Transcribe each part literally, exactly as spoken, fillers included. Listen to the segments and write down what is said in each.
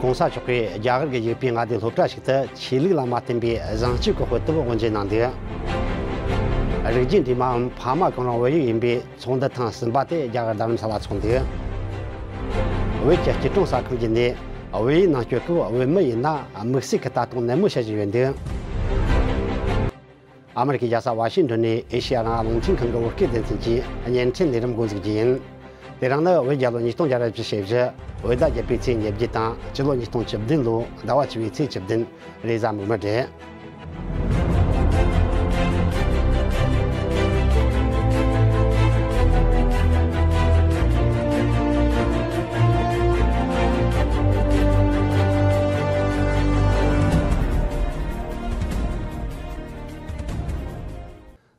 ༸གོང་ས་མཆོག་གིས་རྒྱ་གར་གྱི་ཡིག་པའི་མངའ་སྡེའི་སློབ་གྲྭ་ཞིག་ཏུ་ཆོས་ལུགས་ལ་མ་བརྟེན་པའི་བཟང་སྤྱོད་ཀྱི་དཔེ་དེབ་དབུ་འབྱེད་གནང་འདུག། རིགས་རྒྱུད་འདྲེས་མའམ་ཕ་མ་གང་རུང་བོད་ཡིག་ཡིན་པའི་ཚོགས་འདུ་ཐེངས་གསུམ་པ་དེ་རྒྱ་གར་རྡ་རམ་ས་ལ་འཚོགས་འདུག། བོད་ཀྱི་སྐྱིད་གྲོང་གསར་ཁང་བརྒྱུད་ནས་བོད་ཡིག་ནང་བསྐྱོད་སྐབས་བོད་མི་ཡིན་ན་དམིགས་བསལ་གྱི་ལྟ་རྟོག་ནན་མོ་བྱ་བཞིན་ཡོད་འདུག། ཨ་མེ་རི་ཁའི་རྒྱལ་ས་ཝ་ཤིང་ཏོན་ནས་ཨེ་ཤེ་ཡ་རང་དབང་རླུང་འཕྲིན་ཁང་གི་བོད་སྐད་སྡེ་ཚན་གྱི་བརྙན་འཕྲིན་ལས་རིམ་འགོ་འཛུགས་རྒྱུ་ཡིན། དེ་རིང་ནི་བོད་རྒྱལ་ལོ་ཉིས་སྟོང་བརྒྱ་ར་བཞི་ཞེ་བཞི། བོད་ཟླ་བརྒྱད་པའི་ཚེས་ཉེར་བརྒྱད་དང་སྤྱི་ལོ་ཉིས་སྟོང་བཅུ་བདུན་ལོ་ཟླ་བ་བཅུ་པའི་ཚེས་བཅུ་བདུན། རེས་གཟའ་མིག་དམར་རེད།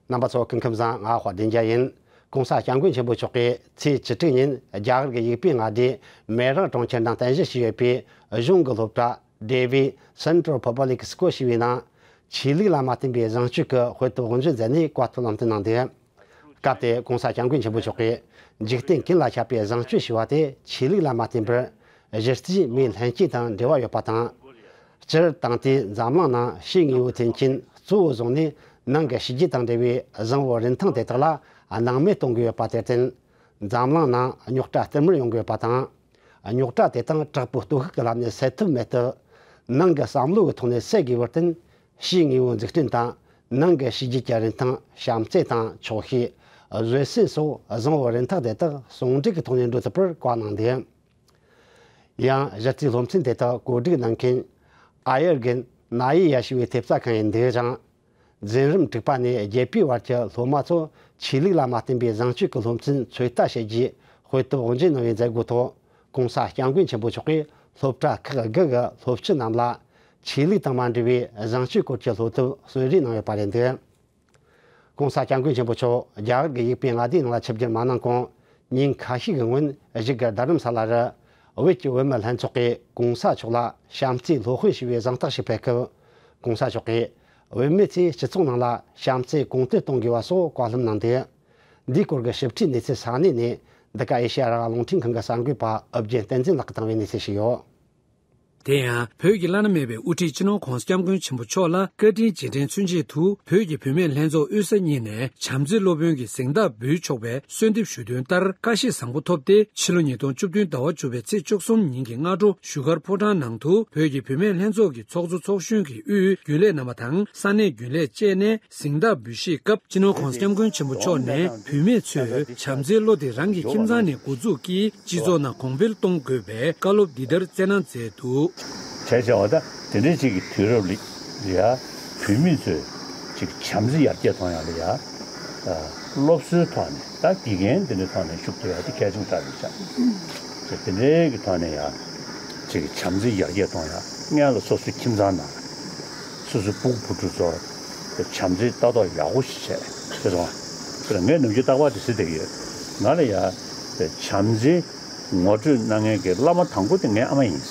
རྣམ་པ་ཚོ་སྐུ་ཁམས་བཟང་། ང་དཔལ་ལྡན་རྒྱལ་ཡིན། ༸གོང་ས་༸སྐྱབས་མགོན་ཆེན་པོ་མཆོག་གིས་ཚེས་བཅུ་དྲུག་ཉིན་རྒྱ་གར་གྱི་ཡིག་པའི་མངའ་སྡེ་མེ་རག་གྲོང་ཁྱེར་ནང་རྟེན་གཞི་བྱས་ཡོད་པའི་གཞུང་གི་སློབ་གྲྭ་Devi Central Public School ཞེས་པའི་ནང་ཆོས་ལུགས་ལ་མ་བརྟེན་པའི་བཟང་སྤྱོད་ཀྱི་དཔེ་དེབ་དབུ་འབྱེད་མཛད་ནས་བཀའ་སློབ་ལམ་སྟོན་གནང་འདུག། སྐབས་དེར་༸གོང་ས་༸སྐྱབས་མགོན་ཆེན་པོ་མཆོག་གིས་འཇིག་རྟེན་ཀུན་ལ་ཁྱབ་པའི་བཟང་སྤྱོད་ཞེས་པ་དེ་ཆོས་ལུགས་ལ་མ་བརྟེན་པར་གཞི་རྩའི་མིའི་ལྷན་སྐྱེས་དང་འབྲེལ་བ་ཡོད་པ་དང་། སྤྱིར་བཏང་དུས་འཛམ་གླིང་ནང་ཕྱིའི་དངོས་པོའི་མཐུན་རྐྱེན་གཙོ་བོ་བཟུང་ནས་ནང་གི་གཤིས་རྒྱུད་དང་འབྲེལ་བའི་བཟང་བོའི་རིན་ཐང་དེ་དག་ལ་སྣང་མེད་གཏོང་གི་ཡོད་པ་དེར་བརྟེན། འཛམ་གླིང་ནང་རྙོག་དྲ་བསྟུད་མར་ཡོང་གི་ཡོད་པ་དང་། རྙོག་དྲ་དེ་དག་དྲག་པོའི་སྟོབས་ཤུགས་ཀྱི་ལམ་ནས་སེལ་ཐབས་མེད་སྟབས། ནང་གི་བསམ་བློ་གི་ཐོག་ནས་སེལ་དགོས་པར་བརྟེན། ཕྱིའི་དངོས་པོའི་འཛུགས་སྐྲུན་དང་། ནང་གི་གཤིས་རྒྱུད་ཀྱི་རིན་ཐང་། བྱམས་བརྩེ་དང་ཆོག་ཤེས། བཟོད་བསྲན་སོགས་བཟང་བོའི་རིན་ཐང་དེ་དག་ཟུང་འབྲེལ་གྱི་ཐོག་ནས་འགྲོ་ཐུབ་པར་བཀའ་གནང་འདུག། ཡང་གཞི་རྩའི་སློབ་ཚན་དེ་དག་གོ་སྒྲིག་གནང་མཁན་ཨ་ཡར་གན་ན་ཡི་ཡ་ཞེས་པའི་ཐེབས་རྩ་ཁང་ཡིན་འདུག་ཅིང་། འཛིན་རིམ་དྲུག་པ་ནས་བརྒྱད་པའི་བར་གྱི་སློབ་མ་ཚོ་ཆོས་ལུགས་ལ་མ་བརྟེན་པའི་བཟང་སྤྱོད་ཀྱི་སློབ་ཚན་ཚོད་ལྟ་བྱེད་རྒྱུའི་དཔེ་དེབ་དབུ་འབྱེད་གནང་བའི་མཛད་སྒོའི་ཐོག། ༸གོང་ས་༸སྐྱབས་མགོན་ཆེན་པོ་མཆོག་གིས་སློབ་གྲྭ་ཁག་དགུ་གི་སློབ་སྤྱི་རྣམས་ལ་ཆོས་ལུགས་དང་མ་འབྲེལ་བའི་བཟང་སྤྱོད་སྐོར་གྱི་སློབ་དེབ་གསོལ་རས་གནང་ཡོད་པ་རེད་འདུག། ༸གོང་ས་༸སྐྱབས་མགོན་ཆེན་པོ་མཆོག་རྒྱ་གར་གྱི་ཡིག་པའི་མངའ་སྡེའི་ནང་ལ་ཆིབས་བསྒྱུར་མ་གནང་གོང་ཉིན་ཁ་ཤས་ཀྱི་སྔོན་གཞིས་སྒར་རྡ་རམ་ས་ལ་རུ་བོད་ཀྱི་བུད་མེད་ལྷན་ཚོགས་ཀྱིས་༸གོང་ས་མཆོག་ལ་བྱམས་བརྩེའི་སློབ་དཔོན་ཞེས་པའི་གཟེངས་རྟགས་ཤིག་ཕུལ་སྐབས། ༸གོང་ས་མཆོག་གིས་བུད་མེད་ཚོས་སྤྱི་ཚོགས་ནང་ལ་བྱམས་བརྩེ་གོང་དུ་གཏོང་དགོས་པ་སོགས་བཀའ་སློབ་གནང་འདུག། འདིའི་སྐོར་གྱི་ཞིབ་ཕྲའི་གནས་ཚུལ་ས་གནས་ནས་འདི་ག་ཨེ་ཤེ་ཡ་རང་དབང་རླུང་འཕྲིན་ཁང་གི་གསར་འགོད་པ་ཨོ་རྒྱན་བསྟན་འཛིན་ལགས་ཀྱིས་བཏང་བའི་གནས་ཚུལ་ཞིག་ཡོད། དེ་ཡང་བོད་ཀྱི་བླ་ན་མེད་པའི་དབུ་ཁྲིད་སྤྱི་ནོར་༸གོང་ས་༸སྐྱབས་མགོན་ཆེན་པོ་མཆོག་ལ་བཀའ་དྲིན་རྗེས་དྲན་མཚོན་ཆེད་དུ་བོད་ཀྱི་བུད་མེད་ལྷན་ཚོགས་དབུས་ས་གཉིས་ནས་བྱམས་བརྩེ་སློབ་དཔོན་གྱི་གཟེངས་རྟགས་འབུལ་ཆོག་པའི་གསོལ་འདེབས་ཞུ་དོན་ལྟར་བཀྲ་ཤིས་བཟང་པོ་ཐོབ་སྟེ། ཕྱི་ལོ་ཉིས་སྟོང་བཅུ་བདུན་ཟླ་བ་བཅུ་པའི་ཚེས་བཅུ་གསུམ་ཉིན་གྱི་སྔ་དྲོ་བཞུགས་སྒར་ཕོ་བྲང་ནང་དུ་བོད་ཀྱི་བུད་མེད་ལྷན་ཚོགས་ཀྱི་ཚོགས་གཙོ་ཚོགས་གཞོན་གྱི་དབུས་རྒྱུན་ལས་རྣམ་པ་དང་ས་གནས་རྒྱུན་ལས་བཅས་ནས། གཟེངས་རྟགས་འབུལ་བཞེས་སྐབས། སྤྱི་ནོར་༸གོང་ས་༸སྐྱབས་མགོན་ཆེན་པོ་མཆོག་ནས་བུད་མེད་ཚོས་བྱམས་བརྩེའི་བློ་དེ་རང་གི་ཁྱིམ་ཚང་ནས་འགོ་འཛུགས་ཀྱིས་སྤྱི་ཚོགས་ནང་གོང་འཕེལ་གཏོང་དགོས་པའི་བཀའ་སློབ་འདི་ལྟར་སྩལ་གནང་མཛད་འདུག། བྱས་བྱས་པ་ད་དེ་འདྲའི་ཅིག་གི་དུས་རབས་ལ་ཡ་བུད་མེད་ཚོས་ཅིག་བྱམས་བརྩེ་ཡར་རྒྱས་གཏོང་ཡག་ལ་ཡ་སློབ་གསོའི་ཐོག་ནས་ད་དགེ་རྒན་དེ་འདྲའི་ཐོག་ནས་ཤུགས་རྒྱག་ཡག་དེ་གལ་ཆེན་པོ་ཆགས་ཡོད་ཤག། དེ་འདྲའི་གི་ཐོག་ནས་ཡ་ཅིག་བྱམས་བརྩེ་ཡར་རྒྱས་གཏོང་ཡག་སྔོན་ལ་སོ་སོའི་ཁྱིམ་ཚང་ནང་། སོ་སོའི་སྤུ་གུ་བུ་ཕྲུག་ཚོར་བྱམས་བརྩེའི་ལྟ་རྟོག་ཡག་པོ་ཞིག་བྱས། ཤེས་སོང་ང་། དེ་ལ་ངས་ནམ་རྒྱུན་རྟག་པར་དེ་ཟེར་བསྡད་ཀྱི་ཡོད། ང་ལ་ཡ་བྱམས་བརྩེ་ངོ་སྤྲོད་གནང་མཁན་གྱི་བླ་མ་དང་པོ་དེ་ངའི་ཨ་མ་ཡིན།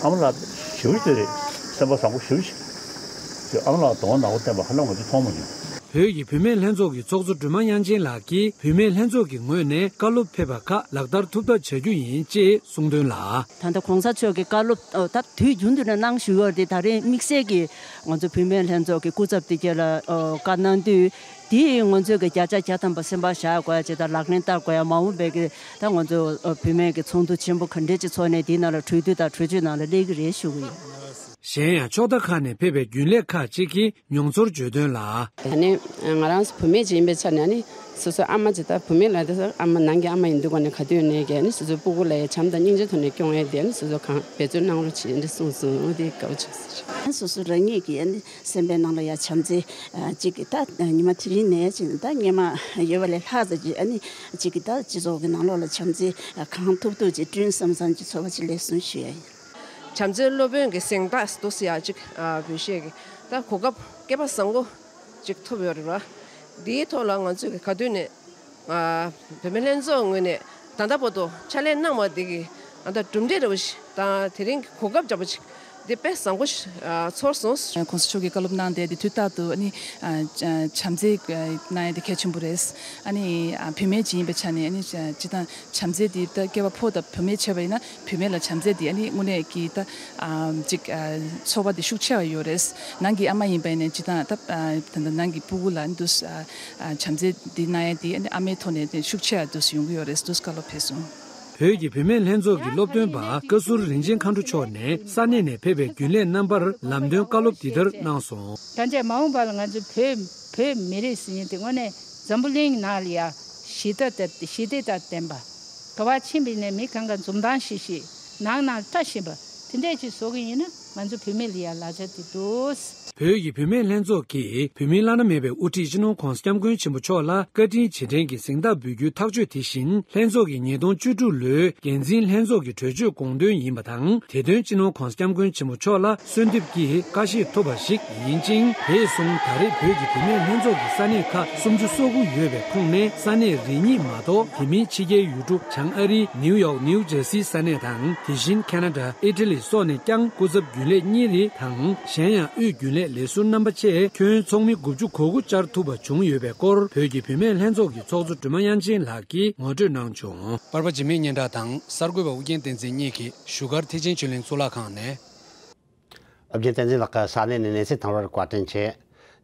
ཨ་མ་ལགས་ཞེ་པོ་ཅིག་རེད། སེམས་པ་བཟང་པོ་ཞེ་པོ་ཅིག་རེད། ཨ་མ་ལགས་གདོང་ནག་པོ་བསྟན་པ་ཧ་ལམ་ང་ཚོས་མཐོང་མ་མྱོང་། བོད་ཀྱི་བུད་མེད་ལྷན་ཚོགས་ཀྱི་ཚོགས་གཙོ་སྒྲོལ་མ་དབྱངས་ཅན་ལགས་ཀྱིས་བུད་མེད་ལྷན་ཚོགས་ཀྱི་ངོས་ནས་བཀའ་སློབ་ཕེབས་པ་ཁག་ལག་བསྟར་ཐུབ་ཐབས་བྱ་རྒྱུ་ཡིན་ཅེས་གསུངས་དོན་ལ། ད་ལྟ་༸གོང་ས་མཆོག་གི་བཀའ་སློབ་ཨ་ད་དུས་རྒྱུན་དུ་ནས་གནང་བཞིན་ཡོད་རེད། དེ་ད་རེས་དམིགས་བསལ་གྱིས་ང་ཚོ་བུད་མེད་ལྷན་ཚོགས་ཀྱི་སྐུ་ཚབ་དེ་གྱད་ལ་ཨ་བཀའ་གནང་དུས། དེ་ང་ཚོས་ཀྱི་བརྒྱ་ཆ་བརྒྱ་ཐམ་པ་སེམས་པ་བཞག་དགོས་ཡ་ཅིག་དང་ལག་ལེན་བསྟར་དགོས་ཡ། མ་འོངས་པའི་གི་ད་ང་ཚོ་ཨ་བུད་མེད་ཀྱི་ཚོགས་འདུ་ཆེན་པོ་ག་འདྲས་ཅིག་ཚོགས་ནས་དེའི་ནང་ལ་གྲོས་བསྡུར་དང་གྲོས་ཆོད་ནང་ལ་སླེབས་ཀྱི་རེད་ཞུ་གི་ཡོད། གཞན་ཡང་ཕྱོགས་མཐའ་ཁག་ནས་ཕེབས་པའི་རྒྱུན་ལས་ཁག་ཅིག་གིས་མྱོང་ཚོར་བརྗོད་དོན་ལ། ད་ནི་ང་རང་བུད་མེད་ཅིག་ཡིན་པའི་ཆ་ནས་ནི་སོ་སོའི་ཨ་མ་ཅིག་དང་བུད་མེད་ལ་དེ་ཨ་མ་ནང་གི་ཨ་མ་ཡིན་དུས་ག་ནས་ག་དུས་ནས་ཀྱི་ནི་སོ་སོའི་སྤུ་གུ་ལ་ཡ་བྱམས་དང་སྙིང་རྗེ་ཐོག་ནས་སྐྱོང་ཡས་དེ་ནི་སོ་སོ་གང་འབད་བརྩོན་གནང་རོགས་བྱེད་འདི་གསུངས་སོང་། འོ་དེ་དགའ་བོ་བྱུང་སོང་། སོ་སོ་རང་ཉིད་ཀྱི་ནི་སེམས་པའི་ནང་ལ་ཡ་བྱམས་བརྩེ་ཅིག་གི་ད་ཉི་མ་དེ་རིང་ནས་ཅིག་ད་སྔོན་མ་ཡོད་པ་ལས་ལྷག་ཙམ་ཅིག་ཨ་ནི་ཅིག་གི་ད་སྤྱི་ཚོགས་ཀྱི་ནང་ལོགས་ལ་བྱམས་བརྩེ་གང་ཐུབ་ཐུབ་ཅིག་བསྐྲུན་བསམ་བསམ་གྱི་ཚོར་བ་ཅིག་སླེབས་སོང་ཞུ་ཡ་ཡིན། བྱམས་བརྩེའི་སློབ་དཔོན་གྱི་གཟེངས་རྟགས་འདུག་སེ་ཡ་ཅིག་ཨ་འབུལ་བཞེས་ཀྱི་ད་གོ་སྐབས་སྐལ་པ་བཟང་པོ་ཅིག་ཐོབ་ཡོད་རེད་བ། འདིའི་ཐོག་ལ་ང་ཚོས་ཀྱི་ག་དུས་ནས་ཨ་བུད་མེད་ལྷན་ཚོགས་ངོས་ནས་ད་ལྟ་བར་དུ་ཕྱག་ལས་གནང་བ་འདི་གི་ཨ་ད་གྲུབ་འབྲས་འདྲ་བོ་ཞིག་དང་དེ་རིང་གི་གོ་སྐབས་འདྲ་བོ་ཅིག་ འདི་དཔེ་བཟང་པོ་ཞིག་ཨ་ཚོར་སོང་། གོང་ས་མཆོག་གིས་བཀའ་སློབ་གནང་བསྡད་དེ་དུས་རྟག་ཏུ་ཨ་ནི་ཨ་བྱམས་བརྩེ་གནང་ཡ་དེ་གལ་ཆེན་པོ་རེད། ཨ་ནི་ཨ་བུད་མེད་ཅིག་ཡིན་པའི་ཆ་ནས་ཨ་ནི་ཨ་སྤྱིར་བཏང་བྱམས་བརྩེ་འདི་ད་སྐྱེ་བ་ཕོ་དང་བུད་མེད་བྱས་པ་ཡིན་ན་བུད་མེད་ལ་བྱམས་བརྩེ་འདི་ཨ་ནི་དངོས་གནས་ཀྱི་ད་ཨ་ཅིག་ཨ་ཚོར་བ་འདི་ཤུགས་ཆེ་བ་ཡོད་རེད། ནང་གི་ཨ་མ་ཡིན་པ་ཡིན་ན་སྤྱིར་བཏང་ད་ཨ་ད་ད་ནང་གི་སྤུ་གུ་ལ་ཨ་ནི་འདུག་ཨ་བྱམས་བརྩེ་འདི་གནང་ཡ་འདི་ཨ་ནི་ཨ་མའི་ཐོག་ནས་ཤུགས་ཆེ་བ་འདུག་ཡོང་གི་ཡོད་རེད། འདུག་བཀའ་སློབ་ཕེབས་སོང་། བོད་ཀྱི་བུད་མེད་ལྷན་ཚོགས་ཀྱི་སློབ་སྟོན་པ་བཀའ་ཟུར་རིན་ཆེན་མཁའ་འགྲོ་མཆོག་ནས་ས་གནས་ནས་ཕེབས་པའི་རྒྱུན་ལས་རྣམ་པར་ལམ་སྟོན་བཀའ་སློབ་འདི་ལྟར་གནང་སོང་། ད་ཆ་མ་འོངས་པ་ལ་ང་ཚོ་བོད་བོད་མི་རིགས་ཟེར་མཁན་དེ་དངོས་གནས་འཛམ་བུ་གླིང་ནང་ལ་ཡ་ཞི་བདེ་དང་ཞི་བདེ་དང་ལྡན་པ། ག་པར་ཕྱིན་པ་ཡིན་ནའི་མི་གང་ག་འཛུམ་མདངས་ཤིག་ཤིག་ནང་ནང་བཀྲ་ཤིས་པ་དེ་འདྲས་ཅིག་བཟོ་གི་ཡིན་ན་ང་ཚོ་བུད་མེད་ལ་ཡ་ལག་ཆ་དེ་འདུག་བོད་ཀྱི་བུད་མེད་ལྷན་ཚོགས་ཀྱིས་བོད་མིའི་བླ་ན་མེད་པའི་དབུ་ཁྲིད་སྤྱི་ནོར་༧གོང་ས་༧སྐྱབས་མགོན་ཆེན་པོ་མཆོག་ལ་བཀའ་དྲིན་རྗེས་དྲན་གྱི་གཟེངས་རྟགས་འབུལ་རྒྱུའི་ཐག་གཅོད་དེ་བཞིན་ལྷན་ཚོགས་ཀྱི་ཉིས་སྟོང་བཅུ་དྲུག་ལོའི་འགན་འཛིན་ལྷན་ཚོགས་ཀྱི་གྲོས་ཆོད་དགོངས་དོན་ཡིན་པ་དང་། དེ་དོན་སྤྱི་ནོར་༧གོང་ས་༧སྐྱབས་མགོན་ཆེན་པོ་མཆོག་ལ་གསོལ་འདེབས་ཀྱིས་བཀའ་བཞེས་ཐོབ་པ་ཞིག་ཡིན་ཅིང་། དེ་བཟུང་ད་རེས་བོད་ཀྱི་བུད་མེད་ལྷན་ཚོགས་ཀྱི་ས་གནས་ཁག་སུམ་ཅུ་སོ་དགུ་ཡོད་པའི་ཁོངས་ནས་ས་གནས་རེ་གཉིས་མ་གཏོགས་དེ་མིན་ཕྱི་རྒྱལ་ཡུལ་གྲུ། བྱང་ཨ་རིའི་ནིའུ་ཡོག་ནིའུ་ཇར་སིའི་ས་གནས་དང་། དེ་བཞིན་ཁེ་ན་ཌ། ཨི་ཊ་ལི་སོགས་ནས་ཀྱང་སྐུ་ཚབ་རྒྱུན་ལས་གཉིས་རེ་དང་། གཞན་ཡང་དབུས་རྒྱུན་ལས་ལས་ཟུར་རྣམ་པ་བཅས་ཁྱོན་ཚོགས་མི་དགུ་བཅུ་གོ་དགུ་བཅར་ཐུབ་པ་བྱུང་ཡོད་པའི་སྐོར་བོད་ཀྱི་བུད་མེད་ལྷན་ཚོགས་ཀྱི་ཚོགས་གཙོ་སྒྲོལ་མ་དབྱངས་ཅན་ལགས་ཀྱིས་ངོ་སྤྲོད་གནང་བྱུང་། པར་པ་འཇིགས་མེད་སྙན་གྲགས་དང་གསར་འགོད་པ་ཨུ་རྒྱན་བསྟན་འཛིན་གཉིས་ཀྱིས་བཞུགས་སྒར་ཐེག་ཆེན་ཆོས་གླིང་གཙུག་ལག་ཁང་ནས། ཨུ་རྒྱན་བསྟན་འཛིན་ལགས་ཀྱིས་ས་གནས་ནས་གནས་ཚུལ་བཏང་བར་བཀའ་དྲིན་ཆེ།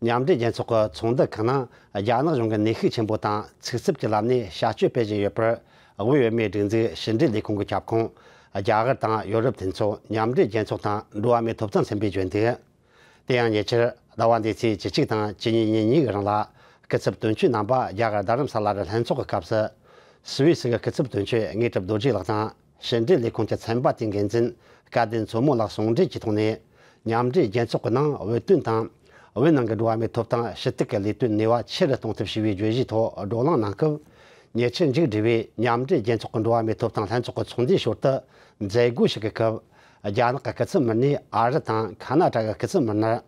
མཉམ་འབྲེལ་རྒྱལ་ཚོགས་ཀྱི་ཚོགས་འདུ་ཁག་ནང་རྒྱ་ནག་གཞུང་གིས་ནུས་ཤུགས་ཆེན་པོ་དང་ཚིག་རྩུབ་ཀྱི་ལམ་ནས་བྱ་སྤྱོད་སྤེལ་བཞིན་ཡོད་པར་དབུས་བོད་མིའི་སྒྲིག་འཛུགས་ཕྱི་འབྲེལ་ལས་ཁུངས་ཀྱི་ཁྱབ་ཁོངས་རྒྱ་གར་དང་ཡོ་རོབ་མཐུན་ཚོགས་མཉམ་འབྲེལ་རྒྱལ་ཚོགས་དང་འགྲོ་བ་མིའི་ཐོབ་ཐང་ཚན་པས་བརྗོད་འདུག་དེ་ཡང་ཉེ་ཆར་ཟླ་བ་འདིའི་ཚེས་བཅུ་གཅིག་དང་བཅུ་གཉིས་ཉིན་གཉིས་ཀྱི་རིང་ལ་སྐུ་ཚབ་དོན་གཅོད་རྣམ་པ་རྒྱ་གར་རྡ་རམ་ས་ལ་རུ་ལྷན་ཚོགས་ཀྱི་སྐབས་སུ། སུད་སི་གི་སྐུ་ཚབ་དོན་གཅོད་དངོས་གྲུབ་རྡོ་རྗེ་ལགས་དང་ཕྱི་འབྲེལ་ལས་ཁུངས་ཀྱི་ཚན་པ་དེའི་འགན་འཛིན་སྐལ་ལྡན་མཚོ་མོ་ལགས་ཟུང་འབྲེལ་གྱི་ཐོག་ནས་མཉམ་འབྲེལ་རྒྱལ་ཚོགས་ཀྱི་ནང་བོད་དོན་དང་། བོད་ནང་གི་འགྲོ་བ་མིའི་ཐོབ་ཐང་ཞུ་གཏུག་གི་ལས་དོན་ནུས་པ་ཆེ་རུ་གཏོང་ཐབས་ཞེས་པའི་བརྗོད་གཞིའི་ཐོག་བགྲོ་གླེང་གནང་སྐབས། ཉེ་ཆར་མཇུག་སྒྲིལ་བའི་མཉམ་འབྲེལ་རྒྱལ་ཚོགས་ཀྱི་འགྲོ་བ་མིའི་ཐོབ་ཐང་ལྷན་ཚོགས་ཀྱི་ཚོགས་འདུའི་ཞོར་དུ་མཛད་སྒོ་ཞིག་གི་སྐབས། རྒྱ་ནག་གི་སྐུ་ཚབ་མི་སྣས་ཨ་རི་དང་ཁ་ན་ཌ་གི་སྐུ་ཚབ་མི་སྣར།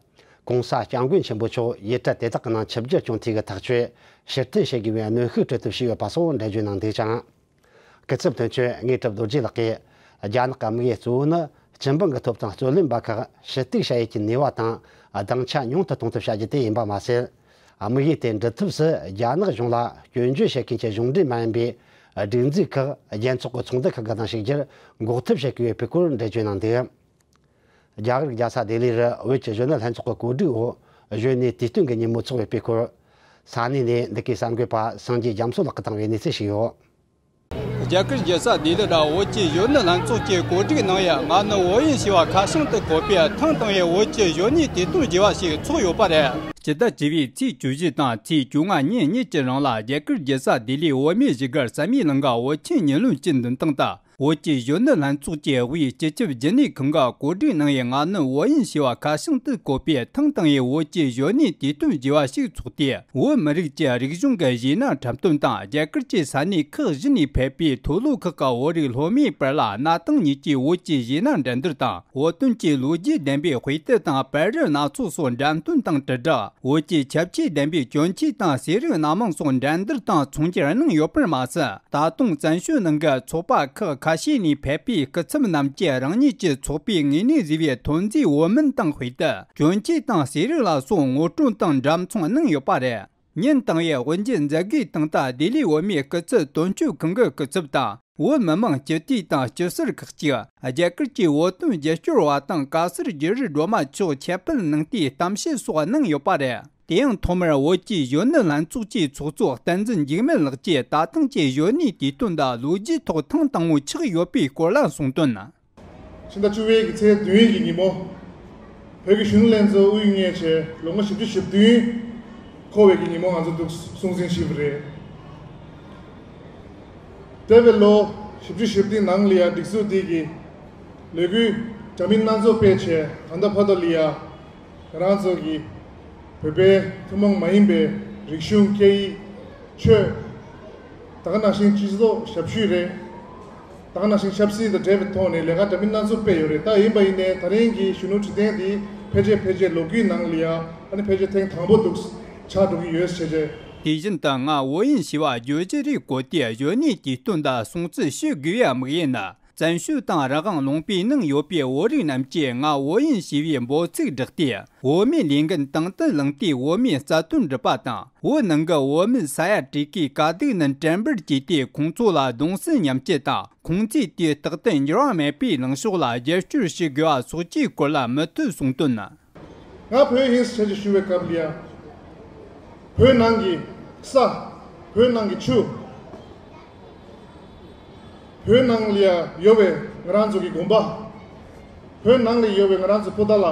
ྋགོང་ས་ྋསྐྱབས་མགོན་ཆེན་པོ་མཆོག་ཡུལ་གྲུ་དེ་དག་གི་ནང་ཆིབས་བསྒྱུར་བྱུང་འཐུས་ཀྱི་ཐག་གཅོད་ཕྱིར་འཐེན་བྱེད་དགོས་པའི་གནོན་ཤུགས་སྤྲོད་ཐབས་བྱས་ཡོད་པ་སོགས་འགྲེལ་བརྗོད་གནང་འདུག་ཅིང་། སྐུ་ཚབ་དོན་གཅོད་དངོས་གྲུབ་རྡོ་རྗེ་ལགས་ཀྱིས་རྒྱ་ནག་གི་དམིགས་ཡུལ་གཙོ་བོ་ནི་སྤྱི་འབངས་ཀྱི་ཐོབ་ཐང་རྩོད་ལེན་པ་ཁག་ཞུ་གཏུག་བྱ་ཡུལ་གྱི་ནུས་པ་དང་སྡིངས་ཆ་ཉུང་དུ་གཏོང་ཐབས་བྱ་རྒྱུ་དེ་ཡིན་པ་མ་ཟད། དམིགས་ཡུལ་དེ་འགྲུབ་ཐབས་སུ་རྒྱ་ནག་གཞུང་ལ་སྐྱོན་བརྗོད་བྱེད་མཁན་གྱི་གཞུང་འབྲེལ་མ་ཡིན་པའི་སྒྲིག་འཛུགས་ཁག་རྒྱལ་ཚོགས་ཀྱི་ཚོགས་འདུ་ཁག་གི་ནང་ཞུགས་རྒྱུར་འགོག་ཐབས་བྱེད་དགོས་པའི་སྐོར་འགྲེལ་བརྗོད་གནང་འདུག་རྒྱ་གར་རྒྱལ་ས་ལྡི་ལིར་བོད་ཀྱི་གཞོན་ནུ་ལྷན་ཚོགས་ཀྱི་གོ་སྒྲིག་འོག་གཞོན་ནུའི་དུས་སྟོན་གྱི་ཉིན་མོ་འཚོགས་ཡོད་པའི་སྐོར། ས་གནས་ནས་འདི་གའི་གསར་འགོད་པ་སངས་རྒྱས་རྒྱ་མཚོ་ལགས་ཀྱིས་བཏང་བའི་གནས་ཚུལ་ཞིག་ཡོད། རྒྱ་གར་རྒྱལ་ས་ལྡི་ལི་ལ་བོད་ཀྱི་གཞོན་ནུ་ལྷན་ཚོགས་ཀྱིས་གོ་སྒྲིག་གནང་ཡ་ང་ནི་བོད་ཡིན་ཞེས་པ་ཁ་བྱང་དུ་བཀོད་པའི་ཐེངས་དང་པོའི་བོད་ཀྱི་གཞོན་ནུའི་དུས་སྟོན་བརྗེ་བ་ཞིག་འཚོགས་ཡོད་པ་རེད། སྤྱི་ཟླ་བཅུ་པའི་ཚེས་བཅུ་བཞི་དང་ཚེས་བཅོ་ལྔ་ཉིན་གཉིས་ཀྱི་རིང་ལ་རྒྱ་གར་རྒྱལ་ས་ལྡི་ལིའི་བོད་མིའི་གཞིས་སྒར་བསམ་ཡས་གླིང་གི་བོད་ཁྱིམ་ཉེ་ལོན་གྱི་མདུན་ཐང་དུ། བོད་ཀྱི་གཞོན་ནུ་ལྷན་ཚོགས་ཀྱི་དབུས་སྤྱི་ཁྱབ་རྒྱུན་ལས་ཁང་གི་གོ་སྒྲིག་གནང་ཡས་ང་ནི་བོད་ཡིན་ཞེས་པ་ཁ་བྱང་དུ་བཀོད་པའི་ཐེངས་དང་པོའི་བོད་ཀྱི་གཞོན་ནུའི་དུས་སྟོན་བརྗེ་བ་ཞིག་འཚོགས་ཏེ། བོད་མི་རིགས་ཀྱི་རིག་གཞུང་གི་གཞས་སྣ་འཁྲབ་སྟོན་དང་རྒྱ་གར་གྱི་ས་གནས་ཁག་བཞི་ནས་ཕེབས་པའི་མཐོ་སློབ་ཁག་གི་བོད་རིགས་སློབ་མའི་བར་ལ་གནའ་དེང་གཉིས་ཀྱི་བོད་ཀྱི་གཞས་སྣ་འགྲན་བསྡུར་དང་བོད་དོན་གྱི་ལོ་རྒྱུས་ལྡན་པའི་དཔེ་དེབ་དང་པར་རིས་སྣ་ཚོགས་སོགས་འགྲེམས་སྟོན་དང་དྲིལ་བསྒྲགས། བོད་ཀྱི་ཁྱད་ཆོས་ལྡན་པའི་གྱོན་ཆས་དང་ཟས་རིགས་སྣ་མང་སོགས་འགྲན་བསྡུར་དང་མཚོན་བསྒྱུར་གནང་ཡོད་པར་མ་ཟད། ད་དུང་བཙན་བྱོལ་ནང་གི་ཚོགས་པ་ཁག་ཁ་ཤས་ནས་ཕེབས་པའི་སྐུ་ཚབ་རྣམས་ཀྱིས་རང་ཉིད་ཀྱི་ཚོགས་པའི་ངོས་ནས་བཟོས་པའི་ཐོན་རྫས་འོག་མིན་དང་དཔེ་དེབ། གྱོན་ཆས་དང་ཟས་རིགས་ལ་སོགས་ངོ་སྤྲོད་དང་འདྲ་མཚུངས་གནང་ཡོད་པ་རེད། ཉིན་དང་པོའི་དབུ་འབྱེད་མཛད་སྒོའི་སྟེང་དུ་ལྡི་ལིའི་བོད་མིའི་སྐུ་ཚབ་དོན་གཅོད་ཁང་གི་སྐུ་ཚབ་དང་། བོད་མི་མང་སྤྱི་འཐུས་དང་སྤྱི་ཟུར་ཁག་ཅིག་རྒྱ་གར་གྱི་བོད་དོན་རྒྱབ་སྐྱོར་བ་དང་བཀའ་ཟུར་བརྒྱུད་རིམ་སྒྲོལ་མ་མཆོག་ཁྱབ་སྤེལ་གནང་དུས་གཏམ་བཤད་སོགས་གནང་ཡོད་པ་རེད། དེ་ཡང་ཐོག་མར་བོད་ཀྱི་གཞོན་ནུ་ལྷན་ཚོགས་ཀྱི་ཚོགས་གཙོ་བསྟན་འཛིན་འཇིགས་མེད་ལགས་ཀྱིས་ད་ཐེངས་ཀྱི་གཞོན་ནུའི་དུས་སྟོན་དང་ལོ་རྒྱུས་ཐོག་ཐེངས་དང་པོ་ཆགས་ཡོད་པའི་སྐོར་ལ་གསུངས་དོན། ཕྱི་ཟླ་བཅུ་པའི་གི་ཚེས་བདུན་གྱི་ཉིན་མོ། བོད་ཀྱི་གཞོན་ནུ་ལྷན་ཚོགས་དབུས་གཉེར་བྱས་ལོ་ངོ་བཞི་བཅུ་ཞེ་བདུན་འཁོར་བའི་གི་ཉིན་མོ་ང་ཚོ་འདུག་སྲུང་བརྩི་ཞུས་པ་རེད། འདས་པའི་ལོ་བཞི་བཅུ་ཞེ་བདུན་ནང་ལ་ཡང་སྒྲིག་འཛུགས་འདི་གི་ལས་འགུལ་འདྲ་མིན་སྣ་ཚོགས་སྤེལ་བྱས་ད་ལྟ་བར་དུ་ལ་ཡང་ང་རང་ཚོ་གི་བོད་པའི་ཐུན་མོང་མ་ཡིན་པའི་རིག་གཞུང་སྐད་ཡིག་ཆོས། ད་ག་ནང་བཞིན་སྤྱི་ཚོགས་ཞབས་ཞུ་རེད། ད་ག་ནང་བཞིན་ཆབ་སྲིད་དང་འབྲེལ་བའི་ཐོག་ནས་ལས་ཀ་འདྲ་མིན་སྣ་ཚོགས་སྤེལ་ཡོད་རེད། ད་ཡིན་པ་ཡིན་ནའི་ད་རིང་གི་གཞོན་ནུ་ཁྲི་སྟེང་འདི་ཕལ་ཆེར་ཕལ་ཆེར་ལོ་རྒྱུས་ནང་ལ་ཡང་ཨ་ནི་ཕལ་ཆེར་ཐེངས་དང་པོ་འདུག་ཆགས་འགྲོ་གི་ཡོད་ཟེར་བྱས། དེ་བཞིན་དུ་ང་བོད་ཡིན་ཞེས་པ་བརྗོད་གཞི་རེ་བཀོད་དེ་གཞོན་ནུའི་དུས་སྟོན་དང་སྲུང་བརྩི་ཞུ་དགོས་པའི་དམིགས་ཡུལ་ནི། བཙན་བྱོལ་དང་རང་དབང་ལུང་པའི་ནང་ཡོད་པའི་བོད་རིགས་རྣམས་ཀྱིས་ང་བོད་ཡིན་ཞེས་པའི་འབོད་ཚིག་བསྒྲགས་ཏེ། བོད་མིའི་ལས་འགན་དང་དུ་བླངས་ཏེ་བོད་མིའི་རྩ་དོན་སྒྲུབ་པ་དང་། བོད་ནང་གི་བོད་མིའི་ས་ཡ་དྲུག་གི་དཀའ་སྡུག་རྣམས་བྲན་འབུར་བྱས་ཏེ། ཁོང་ཚོ་ལ་གདུང་སེམས་མཉམ་སྐྱེད་དང་། ཁོང་ཚོས་དུས་རྟག་ཏུ་འགྱུར་བ་མེད་པའི་ལངས་ཕྱོགས་ལ་རྒྱབ་སྐྱོར་ཞུ་དགོས་པ་སོགས་ཀྱི་སྐོར་ལ་མུ་མཐུད་གསུངས་དོན། ང་བོད་ཡིན་ཟེར་ཞུ་བའི་སྐབས་ལ་ཡ། བོད་ནང་གི་ས། བོད་ནང་གི་ཆུ། བོད་ནང་ལ་ཡ་ཡོད་པའི་ང་རང་ཚོ་གི་དགོན་པ། བོད་ནང་ལ་ཡོད་པའི་ང་རང་ཚོ་སྤུ་ན་ཁ་ལ།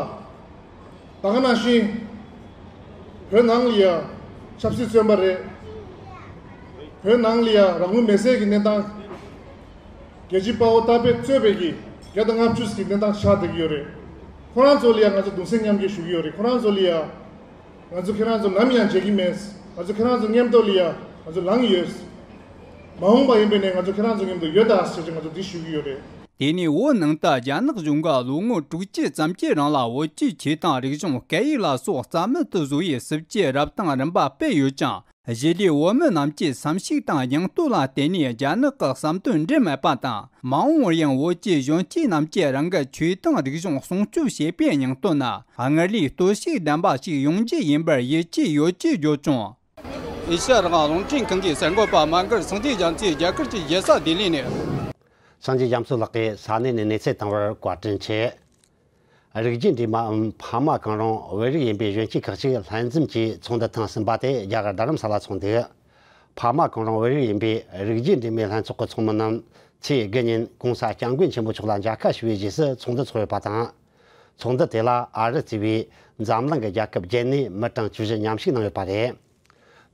ད་ག་ནང་བཞིན་བོད་ནང་ལ་ཡ་ཆབ་སྲིད་བཙོན་པ་རེད། བོད་ནང་ལ་ཡ་རང་ལུས་མེར་སྲེག་གི་གནས་སྟངས། རྒྱལ་གཅེས་དཔའ་བོ་རྟ་དཔལ་གཙོས་པའི་གི་བརྒྱ་དང་ལྔ་བཅུ་ཞིག་གནས་སྟངས་ཆགས་བསྡད་ཀྱི་ཡོད་རེད། ཁོ་རང་ཚོ་ལ་ཡ་ང་ཚོ་གདུང་སེམས་མཉམ་སྐྱེད་ཞུ་གི་ཡོད་རེད། ཁོ་རང་ཚོ་ལ་ཡ། ང་ཚོ་ཁྱེད་རང་ཚོ་ནམ་ཡང་བརྗེད་ཀྱི་མེད། ང་ཚོ་ཁྱེད་རང་ཚོ་མཉམ་དུ་ལ་ཡ་ང་ཚོ་ལངས་ཡོད། མ་འོངས་པ་ཡིན་པའི་ནས་ང་ཚོ་ཁྱེད་རང་ཚོ་མཉམ་དུ་ཡོད་ད་ཟེར་ཅིག་ང་ཚོ་འདི་ཞུ་གི་ཡོད་རེད། དེ་ནས་བོད་ནང་དུ་རྒྱ་ནག་གཞུང་གིས་ལོ་ངོ་དྲུག་ཅུ་ཙམ་གྱི་རིང་ལ་བོད་ཀྱི་ཆོས་དང་རིག་གཞུང་སྐད་ཡིག་ལ་སོགས་རྩ་མེད་དུ་བཟོ་བའི་སྲིད་ཇུས་རབ་དང་རིམ་པ་སྤེལ་ཡོད་ཅིང་། གཞིས་ལུས་བོད་མི་རྣམས་ཀྱི་བསམ་གཞིགས་དང་སྙིང་སྟོབས་ལ་བརྟེན་ནས་རྒྱ་ནག་གི་བསམ་དོན་འགྲན་མེད་པ་དང་། མ་འོངས་པར་ཡང་བོད་ཀྱི་གཞོན་སྐྱེས་རྣམས་ཀྱིས་རང་གི་ཆོས་དང་རིག་གཞུང་སྲུང་སྐྱོབ་བྱེད་པའི་སྙིང་སྟོབས་ནི་སྔར་ལས་སྟོབས་ཤུགས་ལྡན་པ་ཞིག་ཡོང་རྒྱུ་ཡིན་པར་ཡིད་ཆེས་ཡོད་ཅེས་བརྗོད་བྱུང་། ཨེ་ཤ་ཡ་རང་དབང་རླུང་འཕྲིན་ཁང་གི་གསར་འགོད་པ་མ་གར་སངས་རྒྱས་རྒྱ་མཚོས་རྒྱ་གར་གྱི་རྒྱལ་ས་ལྡི་ལི་ནས། སངས་རྒྱས་རྒྱ་མཚོ་ལགས་ཀྱིས་ས་གནས་ནས་གནས་ཚུལ་བཏང་བར་བཀའ་དྲིན་ཆེ། རིགས་རྒྱུད་འདྲེས་མའམ་ཕ་མ་གང་རུང་བོད་རིགས་ཡིན་པའི་གཞོན་སྐྱེས་ཁག་ཅིག་ལྷན་འཛོམས་ཀྱིས་ཚོགས་འདུ་ཐེངས་གསུམ་པ་དེ་རྒྱ་གར་རྡ་རམ་ས་ལ་འཚོགས་འདུག་ཕ་མ་གང་རུང་བོད་རིགས་ཡིན་པའི་རིགས་རྒྱུད་འདྲེས་མའི་ལྷན་ཚོགས་ཀྱི་ཚོགས་མི་རྣམས་ཚེས་དགུ་ཉིན་༧གོང་ས་༧སྐྱབས་མགོན་ཆེན་པོ་མཆོག་ལ་མཇལ་ཁ་ཞུ་བའི་རྗེས་སུ་ཚོགས་འདུ་འཚོགས་ཡོད་པ་དང་། ཚོགས་འདུ་དེ་ལ་ཨ་རི་གཙོས་པའི་འཛམ་གླིང་གི་རྒྱལ་ཁབ་བརྒྱད་ནས་མི་གྲངས་བཅུ་བཞི་མཉམ་ཞུགས་གནང་ཡོད་པ་རེད།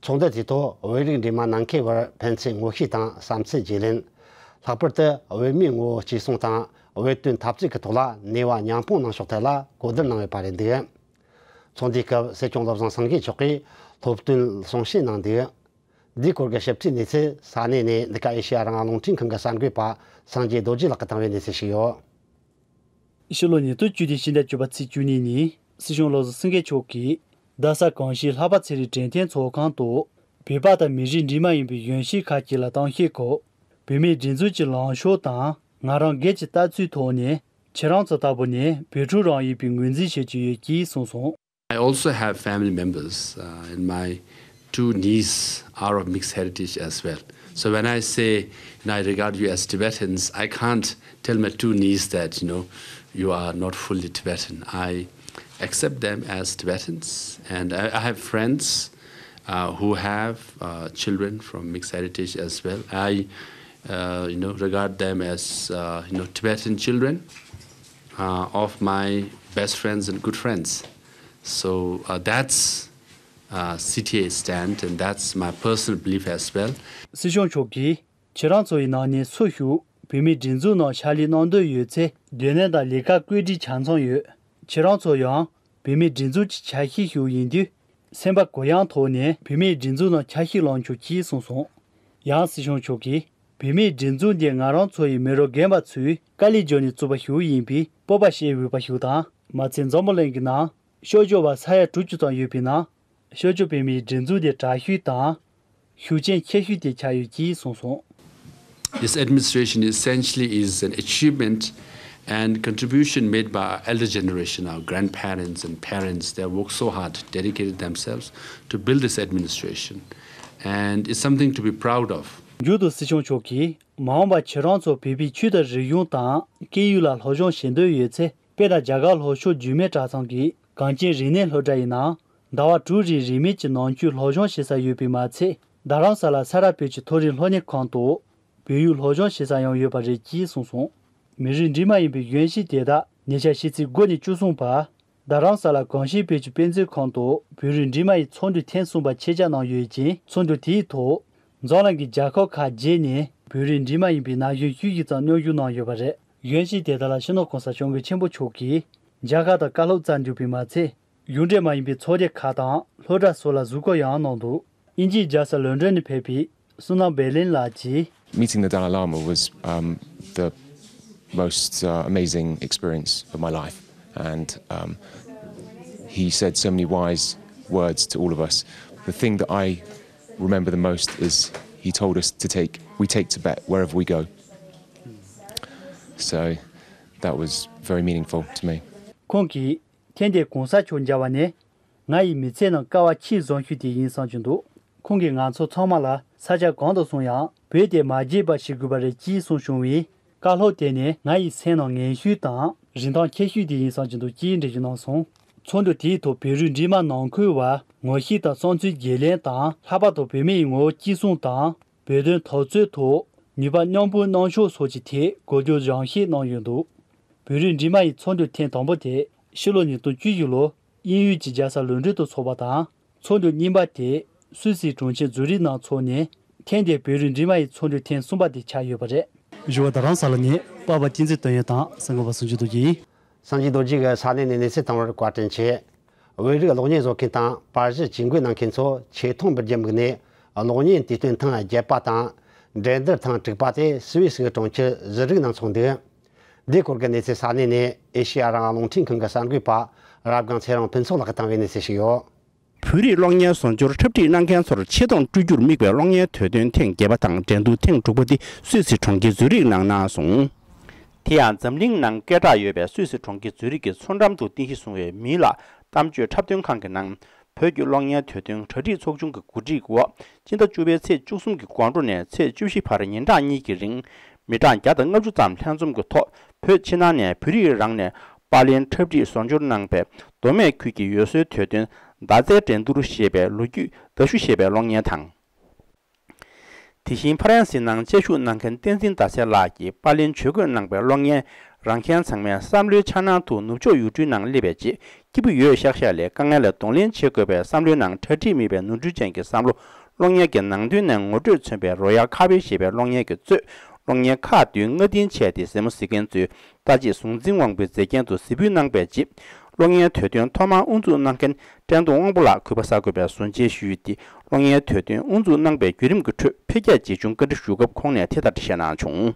ཚོགས་འདུ་དེའི་ཐོག་བོད་རིགས་འདྲེས་མ་ནང་ཁུལ་བར་ཕན་ཚུན་ངོ་ཤེས་དང་བསམ་ཚུལ་བརྗེ་ལེན། ལྷག་པར་དུ་བོད་མིའི་ངོ་བོ་གཅེས་སྲུང་དང་བོད་དོན་འཐབ་རྩོད་ཀྱི་ཐོག་ལ་ནུས་པ་མཉམ་སྤུངས་གནང་ཕྱོགས་ཐད་ལ་གོ་བསྡུར་གནང་ཡོད་པ་རེད་འདུག་ཚོགས་འདུའི་སྐབས་སྲིད་སྐྱོང་བློ་བཟང་སེང་གེ་མཆོག་གིས་སློབ་སྟོན་གསུང་བཤད་གནང་འདུག་འདིའི་སྐོར་གྱི་ཞིབ་ཕྲའི་གནས་ཚུལ་ས་གནས་ནས་འདི་ག་ཨེ་ཤེ་ཡ་རང་དབང་རླུང་འཕྲིན་ཁང་གི་གསར་འགོད་པ་སངས་རྒྱས་རྡོ་རྗེ་ལགས་ཀྱིས་བཏང་བའི་གནས་ཚུལ་ཞིག་ཡོད། ཕྱི་ལོ་ཉིས་སྟོང་བཅུ་བདུན་ཕྱི་ཟླ་བཅུ་པ་ཚེས་བཅུ་གཉིས་ཉིན་སྲིད་སྐྱོང་བློ་བཟང་སེང་གེ་མཆོག་གིས་རྡ་ས་གངས་ཤེལ་ལྷ་པ་ཚེ་རིང་དྲན་རྟེན་ཚོགས་ཁང་དུ་བོད་པ་དང་མི་རིགས་འདྲེས་མ་ཡིན་པའི་གཞོན་སྐྱེས་ཁག་ཅིག་ལ་གཏམ་བཤད་སྐོར་བོད་མིའི་སྒྲིག་འཛུགས་ཀྱི་ལངས་ཕྱོགས་དང་ང་རང་སྒེར་གྱི་ལྟ་ཚུལ་ཐོག་ནས་ཁྱེད་རང་ཚོ་ལྟ་བུ་ནི་བོད་ཕྲུག་རང་ཡིན་པའི་ངོས་འཛིན་བྱེད་ཀྱི་ཡོད་ཅེས་གསུངས་སོང་། I also have family members, uh, and my two niece are of mixed heritage as well. So when I say, and I regard you as Tibetans, I can't tell my two niece that, you know, you are not fully Tibetan. I accept them as Tibetans, and I, I have friends, uh, who have, uh, children from mixed heritage as well. I, uh, you know, regard them as, uh, you know, Tibetan children, uh, of my best friends and good friends. So, uh, that's, uh, C T A stand, and that's my personal belief as well. སྲིད་སྐྱོང་མཆོག་གིས་ཁྱེད་རང་ཚོ་ཡི་ནང་ནས་སུ་ཞིག་བོད་མིའི་སྒྲིག་འཛུགས་ནང་ཕྱག་ལས་གནང་འདོད་ཡོད་ཚེ་སྡོད་གནས་དང་ལས་ཀ་བཀོད་སྒྲིག་ཆ་ཚང་ཡོད། ཁྱེད་རང་ཚོ་ཡང་བོད་མིའི་སྒྲིག་འཛུགས་ཀྱི་ཆ་ཤས་ཤིག་ཡིན་དུས་སེམས་པ་གུ་ཡངས་ཐོག་ནས་བོད་མིའི་སྒྲིག་འཛུགས་ནང་ཆ་ཤས་བླང་ཆོག་ཅེས་གསུངས་སོང་། ཡང་སྲིད་སྐྱོང་མཆོག་གིས་བོད་མིའི་སྒྲིག་འཛུགས་འདི་ང་རང་ཚོ་ཡི་མི་རབས་རྒན་པ་ཚོས་དཀའ་ལས་བརྒྱབ་ནས་བཙུགས་པ་ཞིག་ཡིན་པའི་སྤོབས་པ་བྱེད་འོས་པ་ཞིག་དང་མ་ཚད་འཛམ་བུ་གླིང་གི་ནང་ཤོག་སྦྱོར་བ་ས་ཡ་དྲུག་ཅུ་ཙམ་ཡོད་པའི་ནང་ཤོག་སྦྱོར་བོད་མིའི་སྒྲིག་འཛུགས་དེ་དྲག་ཤོས་དང་ཤུགས་རྐྱེན་ཆེ་ཤོས་དེ་ཆགས་ཡོད་ཅེས་གསུངས་སོང་། This administration essentially is an achievement and contribution made by our elder generation, our grandparents and parents. They have worked so hard, dedicated themselves to build this administration, and it's something to be proud of. མཇུག་ཏུ་སྲིད་སྐྱོང་མཆོག་གིས་མ་འོངས་པར་ཁྱེད་རང་ཚོ་བོད་པའི་ཆོས་དང་རིག་གཞུང་དང་སྐད་ཡིག་ལ་སློབ་སྦྱོང་བྱེད་འདོད་ཡོད་ཚེ། དཔེར་ན་རྒྱ་གར་ལྷོ་ཕྱོགས་འཇིགས་མེད་གྲྭ་ཚང་གི་གངས་ཅན་རིག་གནས་སློབ་གྲྭ་ཡིན་ནའང་ཟླ་བ་དྲུག་རིང་རིན་མེད་ཀྱི་ནང་ཆོས་སློབ་སྦྱོང་བྱེད་ས་ཡོད་པས་མ་ཚད། རྡ་རམ་ས་ལ་ས་རཱ་བོད་ཀྱི་མཐོ་རིམ་སློབ་གཉེར་ཁང་དུ་བོད་ཡིག་སློབ་སྦྱོང་བྱེད་ས་ཡང་ཡོད་པ་རེད་ཅེས་གསུངས་སོང་། མི་རིགས་འདྲེས་མ་ཡིན་པའི་གཞོན་སྐྱེས་དེ་དག་ཉེ་ཆར་ཕྱི་ཚེས་དགུ་ནས་བཅུ་གསུམ་བར་རྡ་རམ་ས་ལ་གངས་ཤེལ་བོད་ཀྱི་དཔེ་མཛོད་ཁང་དུ་བོད་རིགས་འདྲེས་མ་ཡི་ཚོགས་འདུ་ཐེངས་གསུམ་པ་ཆེད་བཅར་གནང་ཡོད་ཅིང་། ཚོགས་འདུ་དེའི་ཐོག་འཛམ་གླིང་གི་རྒྱལ་ཁབ་ཁག་བརྒྱད་ནས་བོད་རིགས་འདྲེས་མ་ཡིན་པའི་ན་གཞོན་བཅུ་བཞི་ཙམ་མཉམ་ཞུགས་གནང་ཡོད་པ་རེད། གཞོན་སྐྱེས་དེ་དག་ལ་སྤྱི་ནོར་གོང་ས་སྐྱབས་མགོན་ཆེན་པོ་མཆོག་གིས་མཇལ་ཁ་དང་བཀའ་སློབ་སྩལ་འདུག་པས་མ་ཚད། གཞུང་འབྲེལ་མ་ཡིན་པའི་ཚོགས་སྡེ་ཁག་དང་སློབ་གྲྭ་སོགས་ལ་གཟིགས་སྐོར་ཡང་གནང་འདུག་དབྱིན་ཇིའི་རྒྱལ་ས་ལོན་ཌོན་ནས་ཕེབས་པའི་བསོད་ནམས་བེ་ལིན་ལགས་ཀྱིས། Meeting the Dalai Lama was, um, the most, uh, amazing experience of my life, and, um, he said so many wise words to all of us. The thing that I remember the most is he told us to take, we take Tibet wherever we go. So that was very meaningful to me. ཁོང་གིས་ཐེངས་འདིར་གོང་ས་མཆོག་མཇལ་བ་ནི་ང་ཡི་མི་ཚེ་ནང་སྐལ་བ་ཆེས་བཟང་ཤོས་དེ་ཡིན་བསམ་གྱི་འདུག་ཁོང་གིས་ང་ཚོ་ཚང་མ་ལ་ས་ཆ་གང་དུ་སོང་ཡང་བོད་དེ་མ་བརྗེད་པ་ཞིག་དགོས་པ་རེད་ཅེས་གསུངས་བྱུང་བས། བཀའ་སློབ་དེ་ནི་ང་ཡི་སེམས་ནང་ངེས་ཤོས་དང་རིན་ཐང་ཆེ་ཤོས་དེ་ཡིན་བསམ་གྱི་འདུག་ཅེས་འགྲེལ་བརྗོད་གནང་སོང་། ཚོགས་འདུ་དེའི་ཐོག་བོད་རིགས་འདྲེས་མ་ནང་ཁུལ་བར་ངོ་ཤེས་དང་བསམ་ཚུལ་བརྗེ་ལེན་དང་། ལྷག་པར་དུ་བོད་མིའི་ངོ་བོ་གཅིག་མཚུངས་དང་། བོད་དོན་འཐབ་རྩོད་ཐོག་ནུས་པ་མཉམ་སྤུངས་གནང་ཕྱོགས་སོགས་ཀྱི་ཐད་གོ་བསྡུར་རྒྱང་བཤད་གནང་ཡོད་འདུག་བོད་རིགས་འདྲེས་མ་ཡི་ཚོགས་འདུ་ཐེངས་དང་པོ་དེ་ཕྱི་ལོ་ཉིས་སྟོང་བཅུ་བཞི་ལོར་དབྱིན་ཡུལ་གྱི་རྒྱལ་ས་ལོན་ཌོན་དུ་འཚོགས་པ་དང་། ཚོགས་འདུ་གཉིས་པ་དེ་སུད་སིའི་གྲོང་ཁྱེར་ཛུ་རིག་ནང་འཚོགས་ནས། ཐེངས་འདིའི་བོད་རིགས་འདྲེས་མ་ཡི་ཚོགས་འདུ་ཐེངས་གསུམ་པ་དེ་ཆགས་ཡོད་པ་རེད། བཞུགས་པ་རྡ་རམ་ས་ལ་ནས་པ་ཕ་བསྟན་འཛིན་དོན་ཡོད་དང་གསན་མཁན་པ་སངས་རྒྱས་རྡོ་རྗེ་ཡིན། སངས་རྒྱས་རྡོ་རྗེ་གིས་ས་གནས་ནས་གནས་ཚུལ་བཏང་བར་བཀའ་དྲིན་ཆེ། བོད་རིགས་གློག་བརྙན་བཟོ་མཁན་དང་པར་གཞི་ཇུས་འགོད་གནང་མཁན་ཚོ་ཆེ་མཐོང་འབུལ་རྒྱུ་དམིགས་ནས་གློག་བརྙན་དུས་སྟོན་ཐེངས་བརྒྱད་པ་དང་། འགྲན་བསྡུར་ཐེངས་དྲུག་པ་དེ་སུད་སི་གི་གྲོང་ཁྱེར་ཛུ་རིག་ནང་འཚོགས་འདུག་འདིའི་སྐོར་གྱི་གནས་ཚུལ་ས་གནས་ནས་ཨེ་ཤེ་ཡ་རང་དབང་རླུང་འཕྲིན་ཁང་གི་གསར་འགོད་པ་རབ་སྒང་ཚེ་རིང་ཕུན་ཚོགས་ལགས་ཀྱིས་བཏང་བའི་གནས་ཚུལ་ཞིག་ཡོད། བོད་རིགས་གློག་བརྙན་བཟོ་འབྱོར་འཁྲབ་ཁྲིད་གནང་མཁན་ཚོར་ཆེ་མཐོང་སྤྲོད་རྒྱུར་དམིགས་པའི་གློག་བརྙན་དུས་སྟོན་ཐེངས་བརྒྱད་པ་དང་འགྲན་བསྡུར་ཐེངས་དྲུག་པ་དེ་སུད་སི་གྲོང་ཁྱེར་ཛུ་རིག་ནང་གནང་སོང་། དེ་ཡང་འཛམ་གླིང་ནང་སྐད་གྲགས་ཡོད་པའི་སུད་སི་གྲོང་ཁྱེར་ཛུ་རིག་གི་མཚོ་འགྲམ་དུ་རྟེན་གཞི་བཟུང་བའི་མི་ལ་གཏམ་བརྗོད་འཁྲབ་སྟོན་ཁང་གི་ནང་། བོད་ཀྱི་གློག་བརྙན་དུས་སྟོན་གྲ་སྒྲིག་ཚོགས་ཆུང་གི་གོ་སྒྲིག་འོག་སྤྱི་ཟླ་བཅུ་པའི་ཚེས་བཅུ་གསུམ་གྱི་དགོང་དྲོ་ནས་ཚེས་བཅུ་བཞི་བར་ཉིན་གྲངས་གཉིས་ཀྱི་རིང་། མི་གྲངས་བརྒྱ་དང་ལྔ་བཅུ་ཙམ་ལྷན་འཛོམས་ཀྱི་ཐོག་བོད་ཕྱི་ནང་ནས་བོད་རིགས་རང་ནས་པར་ལེན་འཁྲབ་ཁྲིད་བཟོ་འབྱོར་གནང་པའི་མདོ་སྨད་ཁུལ་གྱི་ཡུལ་སྲོལ་དུས་སྟོན་མདའ་རྩེད་འགྲན་བསྡུར་ཞེས་པའི་ལོ་རྒྱུས་མདའ་གཞུ་ཞེས་པའི་གློག་བརྙན་དང་། དེ་བཞིན་ཕ་རན་སིའི་ནང་བཅའ་བཞུགས་གནང་མཁན་བསྟན་འཛིན་ཟླ་ཟེར་ལགས་ཀྱིས་པར་ལེན་ཇུས་འགོད་གནང་པའི་གློག་བརྙན། རང་ཁྱིམ་ཚང་མའི་བསམ་བློའི་འཆར་སྣང་དུ་ནུབ་ཕྱོགས་ཡུལ་གྲུའི་ནང་སླེབས་པའི་རྗེས་སྐྱིད་པོ་ཡོད་ཤག་ཤག་ལས་དཀའ་ངལ་ལ་གདོང་ལེན་བྱེད་དགོས་པའི་བསམ་བློའི་ནང་གྲ་སྒྲིག་མེད་པའི་ནོར་འཁྲུལ་ཅན་གྱི་བསམ་བློ་གློག་བརྙན་གྱི་ནང་དོན་ནས་ངོ་སྤྲོད་མཚོན་པའི་རོ་ཡལ་ཁ་བེ་ཞེས་པའི་གློག་བརྙན་གྱིས་གཙོས་གློག་བརྙན་ཁག་བདུན་སྔ་རྟིང་བྱས་ཏེ་གཟིགས་མོ་གཟིགས་མཁན་ཚོའི་ལྟ་ཅེས་གཟུང་འཛིན་དབང་པོའི་མཛེས་རྒྱན་དུ་གཟིགས་འབུལ་གནང་པའི་རྗེས། གློག་བརྙན་དུས་སྟོན་ཐོག་མར་དབུ་འཛུགས་གནང་མཁན་བཀྲས་མཐོང་དབང་པོ་ལགས་གུས་པ་གསར་འགོད་པས་གཟུང་བཅས་ཞུས་ཏེ། གློག་བརྙན་དུས་སྟོན་དབུ་འཛུགས་གནང་པའི་བརྒྱུད་རིམ་གྱི་ཁྲོད་འཕེལ་རྒྱས་ཇི་བྱུང་བཀའ་འདྲི་ཞུ་སྐབས་ཁོང་ནས་དེ་ལྟར་འགྲེལ་བཤད་གནང་བྱུང་།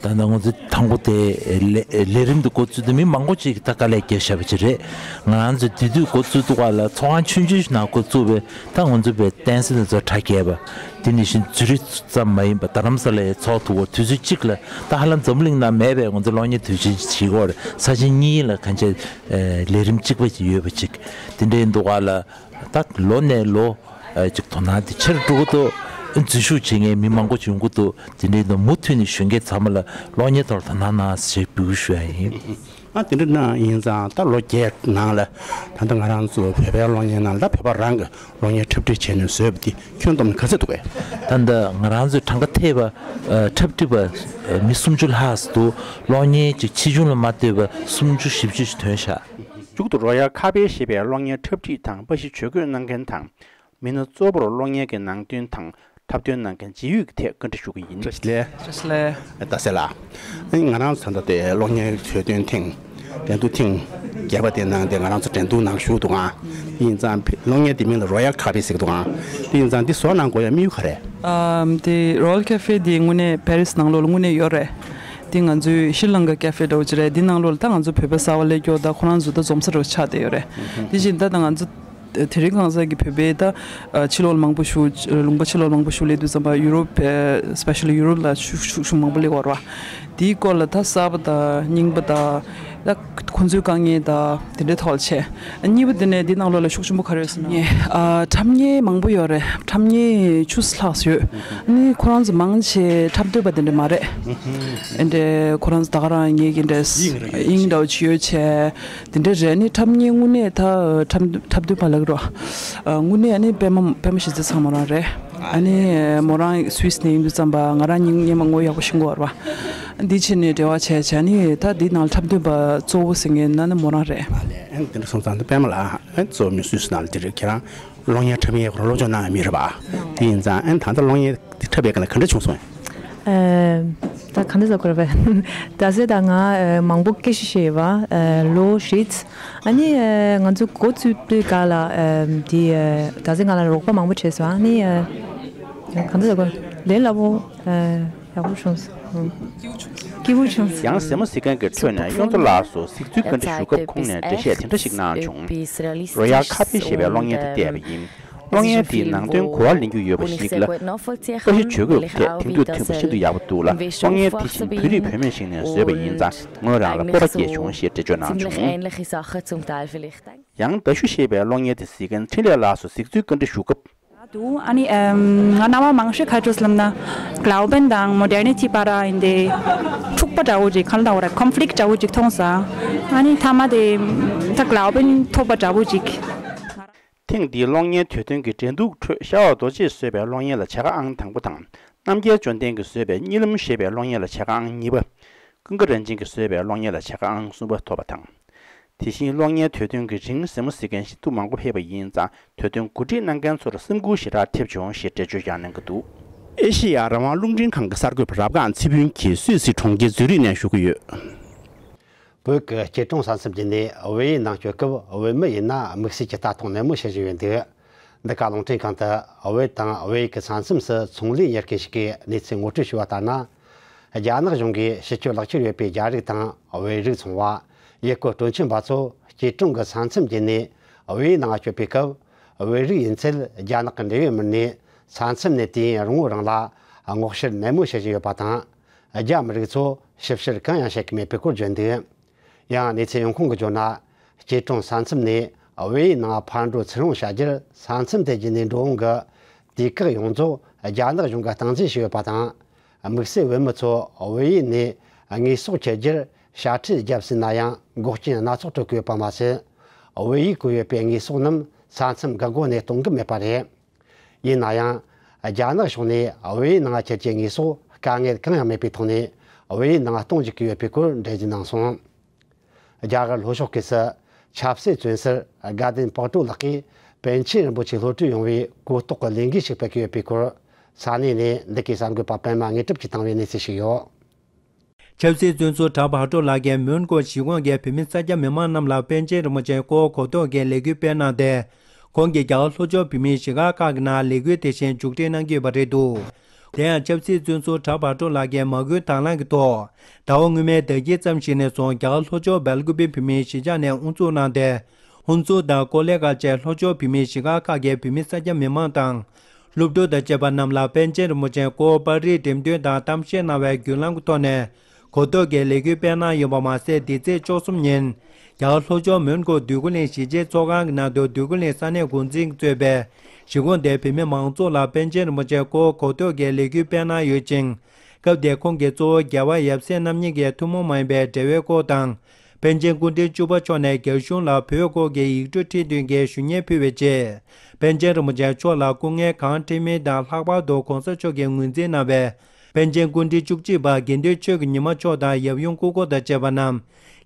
ད་ལྟ་ང་ཚོ་དང་པོ་དེ་ལས་ལས་རིམ་འདི་འགོ་བཙུགས་དུས་མི་མང་པོ་ཅིག་ད་དཀའ་ལས་བརྒྱབ་བཞག་པ་ཅིག་རེད། ང་རང་ཚོ་དེ་དུས་འགོ་བཙུགས་འདུག་ག་ལ་ཚོགས་ཁང་ཆུང་ཆུང་ཞིག་ནང་འགོ་བཙུགས་པས་ད་ང་ཚོ་བས་བསྟན་སྲིད་ནས་ཚོ་གྲ་རྒྱས་པ། དེ་ནི་བཞིན་ཛུ་རིག་ཙམ་མ་ཡིན་པ་རྡ་རམ་ས་ལ་ཡང་ཚོགས་ཐུབ་པར་དུས་ཚོད་གཅིག་ལ་ད་ཧ་ལམ་འཛམ་གླིང་ནང་མེད་པའི་ང་ཚོ་གློག་བརྙན་དུས་ཆེན་ཞིག་བྱེད་ཀྱི་ཡོད་རེད། ས་ཆ་གཉིས་ལ་གང་ཅི་ལས་རིམ་གཅིག་པ་ཅིག་ཡོད་པ་ཅིག་དེ་འདྲའི་འདུག་ག་ལ། ད་ལོ་ནས་ལོ་ཅིག་དོ་སྣང་དེ་ཆེར་འགྲོ་གི་འདུག་འཛུལ་ཞུགས་བྱེད་མཁན་མི་མང་པོ་ཅིག་ཡོང་གི་འདུག་དེ་འདྲའི་འདུག་མུ་མཐུད་ནས་གཞོན་སྐྱེས་ཚང་མ་ལ་གློག་བརྙན་ཐོག་ལ་དོ་སྣང་གནང་ཞེས་འབོད་སྐུལ་ཞུ་ཡ་ཡིན། ཨ་དེ་འདྲ་གནང་ཡིན་ཙང་ད་ལོ་བརྒྱད་ནང་ལ་ད་ལྟ་ང་རང་ཚོ་བོད་པའི་གློག་བརྙན་ནང་ལ་བོད་པ་རང་གི་གློག་བརྙན་འཁྲབ་ཁྲིད་བྱས་ནས་བཟོས་པ་དེ་ཁྱོན་བསྡོམས་ནས་ག་ཚོད་འདུག་གས། ད་ལྟ་ང་རང་ཚོའི་གྲངས་ཀ་ཐེབས་པ་འཁྲབ་ཁྲིད་པ་མི་སུམ་ཅུ་ལྷག་ཙམ་འདུག་གློག་བརྙན་ཅིག་ཆེ་ཆུང་ལ་མ་ལྟོས་པར་སུམ་ཅུ་བཞི་བཅུ་ཞིག་ཐོན་ཤག་མཇུག་ཏུ་རོ་ཡལ་ཁ་བེ་ཞེས་པའི་གློག་བརྙན་འཁྲབ་ཁྲིད་དང་པར་གཞི་ཇུས་འགོད་གནང་མཁན་དང་། མི་སྣ་གཙོ་བོར་གློག་བརྙན་གྱི་ནང་དོན་དང་འཁྲབ་སྟོན་གནང་མཁན་ཇི་ཡོད་ཀྱི་ཐད་བཀའ་འདྲི་ཞུ་གི་ཡིན། བཀྲ་ཤིས་བདེ་ལེགས། བཀྲ་ཤིས་བདེ་ལེགས། ད་ཟེར་ལ། ང་རང་ཚོ་ད་ལྟ་དེ་གློག་བརྙན་དུས་སྟོན་ཐེངས་འགྲན་བསྡུར་ཐེངས་བརྒྱད་པ་དེ་ནང་དེ་ང་རང་ཚོ་འགྲན་བསྡུར་ནང་ཞུགས་འདུག་ཨང་། དེ་ཡིན་ཙང་གློག་བརྙན་དེ་མིང་ལ་རོ་ཡལ་ཁ་བེ་ཟེར་གི་འདུག་ཨང་། དེ་ཡིན་ཙང་འདི་བཟོ་གནང་དགོས་ཡ་དམིགས་ཡུལ་ག་རེ། ཨམ། དེ་རོ་ཡལ་ཁ་ཕེ་དེ་དངོས་གནས་པེ་རིས་ནང་ལོགས་ལ་དངོས་གནས་ཡོད་རེད། དེ་ང་ཚོའི་ཤྲི་ལང་ཀ་ཁ་ཕེ་འདྲ་བོ་ཅིག་རེད། དེ་ནང་ལོགས་ལ་ད་ང་ཚོ་བོད་པ་གསར་པ་སླེབས་ཀྱོག་ད་ཁོ་རང་ཚོ་ད་འཛོམས་ས་འདྲ་བོ་ཆགས་བསྡད་ཡོད་རེད། དེ་བཞིན་ད་ད་ང་ཚོ་དེ་རིང་གང་ཟག་གི་བོད་པའི་ད་ཕྱི་ལོགས་ལ་མང་པོ་བཞུགས། ལུང་པ་ཕྱི་ལོགས་ལ་མང་པོ་བཞུགས་སླེབས་དུས་ཙམ་པ་ཡུ་རོབ་སི་པེ་ཤལ་ལི་ཡུ་རོབ་ལ་ཤུགས་ཤུགས་ཤུགས་མང་པོ་སླེབས་ཡོད་རེད་བ། དེའི་སྐོར་ལ་ད་གསར་པ་ད་རྙིང་པ་ད། ད་ཁོང་ཚོའི་དཀའ་ངལ་དང་དེ་འདྲའི་ཐོག་ལ་བྱས། གཉིས་པ་དེ་ནས་འདི་ནང་ལོགས་ལ་ཤུགས་ཆེན་པོ་ག་རེ་ཡོད་ཟེར་ན། ཨ། འཁྲབ་མཁན་མང་པོ་ཡོད་རེད། འཁྲབ་མཁན་བཅུ་ཙམ་ལྷག་ཙམ་ཡོད། ཨ་ནི་ཁོ་རང་ཚོ་མང་ཆེ་འཁྲབ་འདོད་པ་དེ་འདྲ་མ་རེད། ཨེ་འདྲའི་ཁོ་རང་ཚོ་ད་ག་རང་ངེད་ཀྱི་འདྲ་དབྱིངས་འདྲ་བོ་ཅིག་ཡོད་བྱས། དེ་འདྲ་རེད། ཨ་ནི་འཁྲབ་མཁན་དངོས་གནས་ད་འཁྲབ་འཁྲབ་འདོད་པ་ལབ་ཀྱི་རེད། ཨ། དངོས་གནས་ཨ་ནི་པད་མ་པད་མ་གཞིས་རྩེ་ཚང་མོ་རང་རེད། ཨ་ནི་མོ་རང་སུད་སི་ནས་ཡིན་དུས་ཙམ་པ་ང་རང་སྙིང་སྙན་མ་ངོ་ཡག་པོ་ཤེས་ཀྱི་ཡོད་རེད་བ། འདི་བྱས་ནས་འབྲེལ་བ་བྱས་བྱས་ནི་ད་འདི་ནང་འཁྲབ་སྟོན་པ་གཙོ་བོ་ཟེར་མཁན་ན་ནི་མོ་རང་རེད། ཨ་ལས། ཨ་ནི་དེ་འདྲ་སོང་ཙང་འདི་པད་མ་ལགས། ཨ་ནི་གཙོ་བོ་མི་སུད་སི་ནང་ལ་འདི་རེད། ཁྱེད་རང་གློག་བརྙན་འཁྲབ་མཁན་ཁོ་རང་སློབ་སྦྱོང་གནང་ཡ་མི་རེད་པ། དེ་ཡིན་ཙང་ཨ་ནི་ད་ལྟ་གློག་བརྙན་འདི་འཁྲབ་པའི་སྒང་ལ་ག་འདྲ་བྱུང་སོང་། ཨེ། ད་ག་འདྲ་ཟེར་དགོས་རེད་པས། ད་ཟེར་ད་ང་ཨེ་མང་པོ་སྐད་ཆ་བཤད་ཡོད་པ། ཨེ་ལོ་བཞི། ཨ་ནི་ཨེ་ང་ཚོ་འགོ་བཙུགས་དུས་སྒང་ལ་ཨེ་འདི་ཨེ་ད་ཟེར་ང་ལ་རོགས་པ་མང་པོ་བྱས་སོང་། ཨ་ནི་ཨེ་ག་འདྲ་ཟེར་དགོས། ལས་སླ་པོ། ཨེ། ཡག་པོ་བྱུང་སོང་། ཨང་། སྐྱིད་པོ་བྱུང་སོང་། ཡང་གཟིགས་མོ་གཟིགས་མཁན་གྱི་ཁྲོད་ནས་གཡུ་མཚོ་ལགས་སུ་གཟིགས་ཚུལ་བཀའ་འདྲི་ཞུ་སྐབས་ཁོང་ནས་འགྲེལ་བཤད་དེ་འདྲ་ཞིག་གནང་བྱུང་། རོ་ཡལ་ཁ་ཕེ་ཞེས་པའི་གློག་བརྙན་དེ་བལྟས་པ་ཡིན། གློག་བརྙན་དེའི་ནང་དོན་གོ་བ་ལེན་རྒྱུ་ཡོད་པ་ཞིག་ལ། པར་ཤིང་བྱ་རྒོད་ཐད་དེང་དུས་ཐོན་པ་ཤིན་ཏུ་ཡག་པོ་འདུག་ལ། གློག་བརྙན་དེ་བཞིན་བོད་རིགས་བུད་མེད་ཞིག་ནས་བཟོས་པ་ཡིན་ཙང་ངོས་རང་ལ་སྤོབས་པ་སྐྱེས་བྱུང་ཞེས་འགྲེལ་བརྗོད་གནང་བྱུང་། ཡང་མདའ་གཞུ་ཞེས་པའི་གློག་བརྙན་དེ་གཟིགས་མཁན་འཕྲིན་ལས་ལགས་སུ་གཟིགས་ཚུལ་བཀའ་འདྲི་ཞུ་སྐབས། འདུག་ཨ་ནི་ཨམ་ང་རྣ་བ་མང་ཤོས་ག་རེ་འགྲོ་ཟེར་ལབ་ན། Glauben དང་Modernity བར་ཡིན་ཏེ། འཁྲུག་པ་འདྲ་བོ་ཅིག་ག་ལ་འདྲ་བོ་རེད། Conflict འདྲ་བོ་ཅིག་མཐོང་སོང་། ཨ་ནི་མཐའ་མ་དེ་ད་Glauben ཐོབ་པ་འདྲ་བོ་ཅིག་ཐེངས་འདིའི་གློག་བརྙན་དུས་སྟོན་གྱི་འགྲན་བསྡུར་ཁྲོད་ཤར་ཝ་རྡོ་རྗེས་བཟོས་པའི་གློག་བརྙན་ལ་བྱ་དགའ་ཨང་དང་པོ་དང་། རྣམ་རྒྱལ་འབྱོར་ལྡན་གྱིས་བཟོས་པའི་གཉིད་ལམ་ཞེས་པའི་གློག་བརྙན་ལ་བྱ་དགའ་ཨང་གཉིས་པ། ཀུན་དགའ་རིན་ཆེན་གྱིས་བཟོས་པའི་གློག་བརྙན་ལ་བྱ་དགའ་ཨང་གསུམ་པ་ཐོབ་པ་དང་། དེ་བཞིན་གློག་བརྙན་དུས་སྟོན་གྱི་རིང་གཟིགས་མོ་གཟིགས་མཁན་ཤིན་ཏུ་མང་པོ་ཕེབས་པ་ཡིན་ཙང་། དུས་སྟོན་གོ་སྒྲིག་གནང་མཁན་ཚོར་སེམས་འགུལ་ཞེ་དྲག་ཐེབས་བྱུང་ཞེས་འགྲེལ་བརྗོད་ཀྱང་གནང་གི་འདུག་ཨེ་ཤེ་ཡ་རང་དབང་རླུང་འཕྲིན་ཁང་གི་གསར་འགོད་པ་རབ་སྒང་ཚེ་ཕུན་གྱིས་སུད་སི་གྲོང་ཁྱེར་ཛུ་རིག་ནས་ཞུ་གི་ཡོད། བོད་ཀྱི་སྐྱིད་གྲོང་ས་མཚམས་ཀྱི་ནས་བོད་ཡིག་ནང་བསྐྱོད་སྐབས། བོད་མི་ཡིན་ན་དམིགས་བསལ་གྱི་ལྟ་སྟངས་ནན་མོ་བྱེད་བཞིན་ཡོད་འདུག་འདི་ག་རླུང་འཕྲིན་ཁང་དུ་བོད་དང་བོད་ཡིག་གི་ས་མཚམས་སུ་ཚོང་ལས་གཉེར་མཁན་ཞིག་གིས་གནས་ཚུལ་ངོ་སྤྲོད་ཞུས་པ་ལྟར་ན། རྒྱ་ནག་གཞུང་གིས་ཕྱི་སྐྱོད་ལག་ཁྱེར་ཡོད་པའི་རྒྱ་རིགས་དང་བོད་རིགས་ཚོང་པ། ཡུལ་སྐོར་སྤྲོ་འཆམ་པ་ཚོ་སྐྱིད་གྲོང་གི་ས་མཚམས་ཀྱི་ནས་བོད་ཡིག་ནང་བསྐྱོད་པའི་སྐབས། བོད་རིགས་ཡིན་ཚད་རྒྱ་ནག་གི་འབྲེལ་ཡོད་མི་སྣས་ས་མཚམས་ནས་དུས་ཡུན་རིང་བོའི་རིང་ལ་སྔོག་བཤེར་ནན་མོ་བྱེད་བཞིན་ཡོད་པ་དང་། རྒྱ་མི་རིགས་ཚོ་ཞིབ་བཤེར་གང་ཡང་བྱེད་ཀྱི་མེད་པའི་སྐོར་བརྗོད་འདུག་ཡང་གནས་ཚུལ་ཡོང་ཁུངས་ཀྱིས་བརྗོད་ན། སྐྱིད་གྲོང་ས་མཚམས་ནས་བོད་ཡིག་ནང་ཕར་འགྲོ་ཚུར་འོང་བྱ་རྒྱུར། ས་མཚམས་དེ་བརྒྱུད་ནས་འགྲོ་འོང་གི་དུས་བཀག་ཡོངས་རྫོགས་རྒྱ་ནག་གཞུང་གིས་སྟངས་འཛིན་བྱས་ཡོད་པ་དང་། དམིགས་བསལ་བོད་མི་ཚོ་བོད་ཡིག་ནས་དངོས་ཟོག་འཁྱེར་རྒྱུར་དཔྱ་ཁྲལ་བརྒྱབ་ཟིན་ན་ཡང་། འགོག་རྐྱེན་སྣ་ཚོགས་འཕྲོད་ཀྱི་ཡོད་པ་མ་ཟད། བོད་ཡིག་བཀོད་ཡོད་པའི་དངོས་ཟོག་རྣམས་ས་མཚམས་གི་སྒོ་ནས་གཏོང་གི་མེད་པ་རེད། ཡིན་ན་ཡང་། རྒྱ་ནག་ཕྱོགས་ནས་བོད་ཡིག་ནང་འཁྱེར་གྱི་དངོས་ཟོག་དཀའ་ངལ་གང་ཡང་མེད་པའི་ཐོག་ནས་བོད་ཡིག་ནང་གཏོང་བཅུག་གི་ཡོད་པའི་སྐོར་འགྲེལ་བརྗོད་གནང་སོང་། རྒྱ་གར་ལྷོ་ཕྱོགས་ཁུལ་སུ་ཆབ་སྲིད་བཙོན་ཟུར་དགའ་ལྡན་དཔལ་སྤྲུལ་ལགས་ཀྱིས་པཎ་ཆེན་རིན་པོ་ཆེ་གློད་གྲོལ་ཡོང་བའི་གོ་རྟོགས་ཀྱི་ལས་འགུལ་ཞིག་སྤེལ་གྱི་ཡོད་པའི་སྐོར། ས་གནས་ནས་འདི་གའི་གསར་འགོད་པ་པད་མ་དངོས་གྲུབ་ཀྱིས་བཏང་བའི་གནས་ཚུལ་ཞིག་ཡོད། ཆབ་སྲིད་བཙོན་ཟུར་གྲྭ་བག་གྲོ་ལགས་ཀྱིས་མོན་གྷོ་གཞིས་ཁོངས་ཀྱི་བོད་མི་ས་སྐྱ་མི་མང་རྣམས་ལ་པཎ་ཆེན་རིན་པོ་ཆེའི་སྐོར་གོ་རྟོགས་ཀྱི་ལས་འགུལ་སྤེལ་གནང་སྟེ། ཁོང་གིས་རྒྱ་གར་ལྷོ་ཕྱོགས་བོད་མིའི་གཞིས་སྒར་ཁག་གི་ནང་ལས་འགུལ་དེ་བཞིན་མཇུག་སྒྲིལ་གནང་གི་ཡོད་པ་རེད་འདུག་དེ་ཡང་ཆབ་སྲིད་བཙོན་ཟུར་གྲྭ་བག་གྲོ་ལགས་ཀྱིས་མ་སྐུལ་དང་བླངས་ཀྱི་ཐོག་ཟླ་བ་སྔོན་མའི་ཟླ་དཀྱིལ་ཙམ་ཞིག་ནས་བཟུང་རྒྱ་གར་ལྷོ་ཕྱོགས་སྦེལ་ཀུ་པེ་བོད་མིའི་གཞིས་ཆགས་ནས་དབུ་འཛུགས་གནང་སྟེ། ཧུན་སུར་དང་ཀོ་ལེ་གྷལ་བཅས་ལྷོ་ཕྱོགས་བོད་མིའི་གཞིས་སྒར་ཁག་གི་བོད་མི་ས་སྐྱ་མི་མང་དང་། སློབ་ཕྲུག་དང་བཅས་པ་རྣམས་ལ་པཎ་ཆེན་རིན་པོ་ཆེའི་སྐོར་པར་རིས་འགྲེམས་སྟོན་དང་གཏམ་བཤད་གནང་བའི་བརྒྱུད་ལམ་གྱི་ཐོག་ནས་གོ་རྟོགས་ཀྱི་ལས་འགུལ་སྤེལ་གནང་ཡོད་པ་མ་ཟད། འདི་ཚེས་བཅུ་གསུམ་ཉིན་རྒྱ་གར་ལྷོ་ཕྱོགས་མོན་གྷོ་འདོད་རྒུ་གླིང་གཞིས་བྱེས་ཚོགས་ཁང་གི་ནང་དུ་འདོད་རྒུ་གླིང་ས་གནས་འགོ་འཛིན་གྱིས་གཙོས་པའི་གཞིས་ཁོངས་དེའི་བོད་མི་མང་ཚོགས་ལ་པཎ་ཆེན་རིན་པོ་ཆེའི་སྐོར་གོ་རྟོགས་ཀྱི་ལས་འགུལ་སྤེལ་གནང་ཡོད་ཅིང་། སྐབས་དེར་ཁོང་གིས་གཙོ་བོ་རྒྱལ་བ་ཡབ་སྲས་རྣམ་གཉིས་ཀྱི་ཐུན་མོང་མ་ཡིན་པའི་འབྲེལ་བའི་སྐོར་དང་། པཎ་ཆེན་སྐུ་ཕྲེང་བཅུ་པ་མཆོག་ནས་རྒྱ་གཞུང་ལ་བོད་སྐོར་གྱི་ཡིག་འབྲུ་ཁྲིད་དོན་གྱི་ཞུ་སྙན་ཕུལ་བའི་རྗེས། པཎ་ཆེན་རིན་པོ་ཆེ་མཆོག་ལ་སྐུ་ངལ་གང་འཕྲད་མིན་དང་། ལྷག་པར་དུ་གོང་ས་མཆོག་གིས་ངོས་འཛིན་གནང་བའི་པཎ་ཆེན་སྐུ་ཕྲེང་བཅུ་གཅིག་པ་དགེ་འདུན་ཆོས་ཀྱི་ཉི་མ་མཆོག་དང་ཡབ་ཡུམ་སྐུ་འཁོར་དང་བཅས་པ་རྣམས་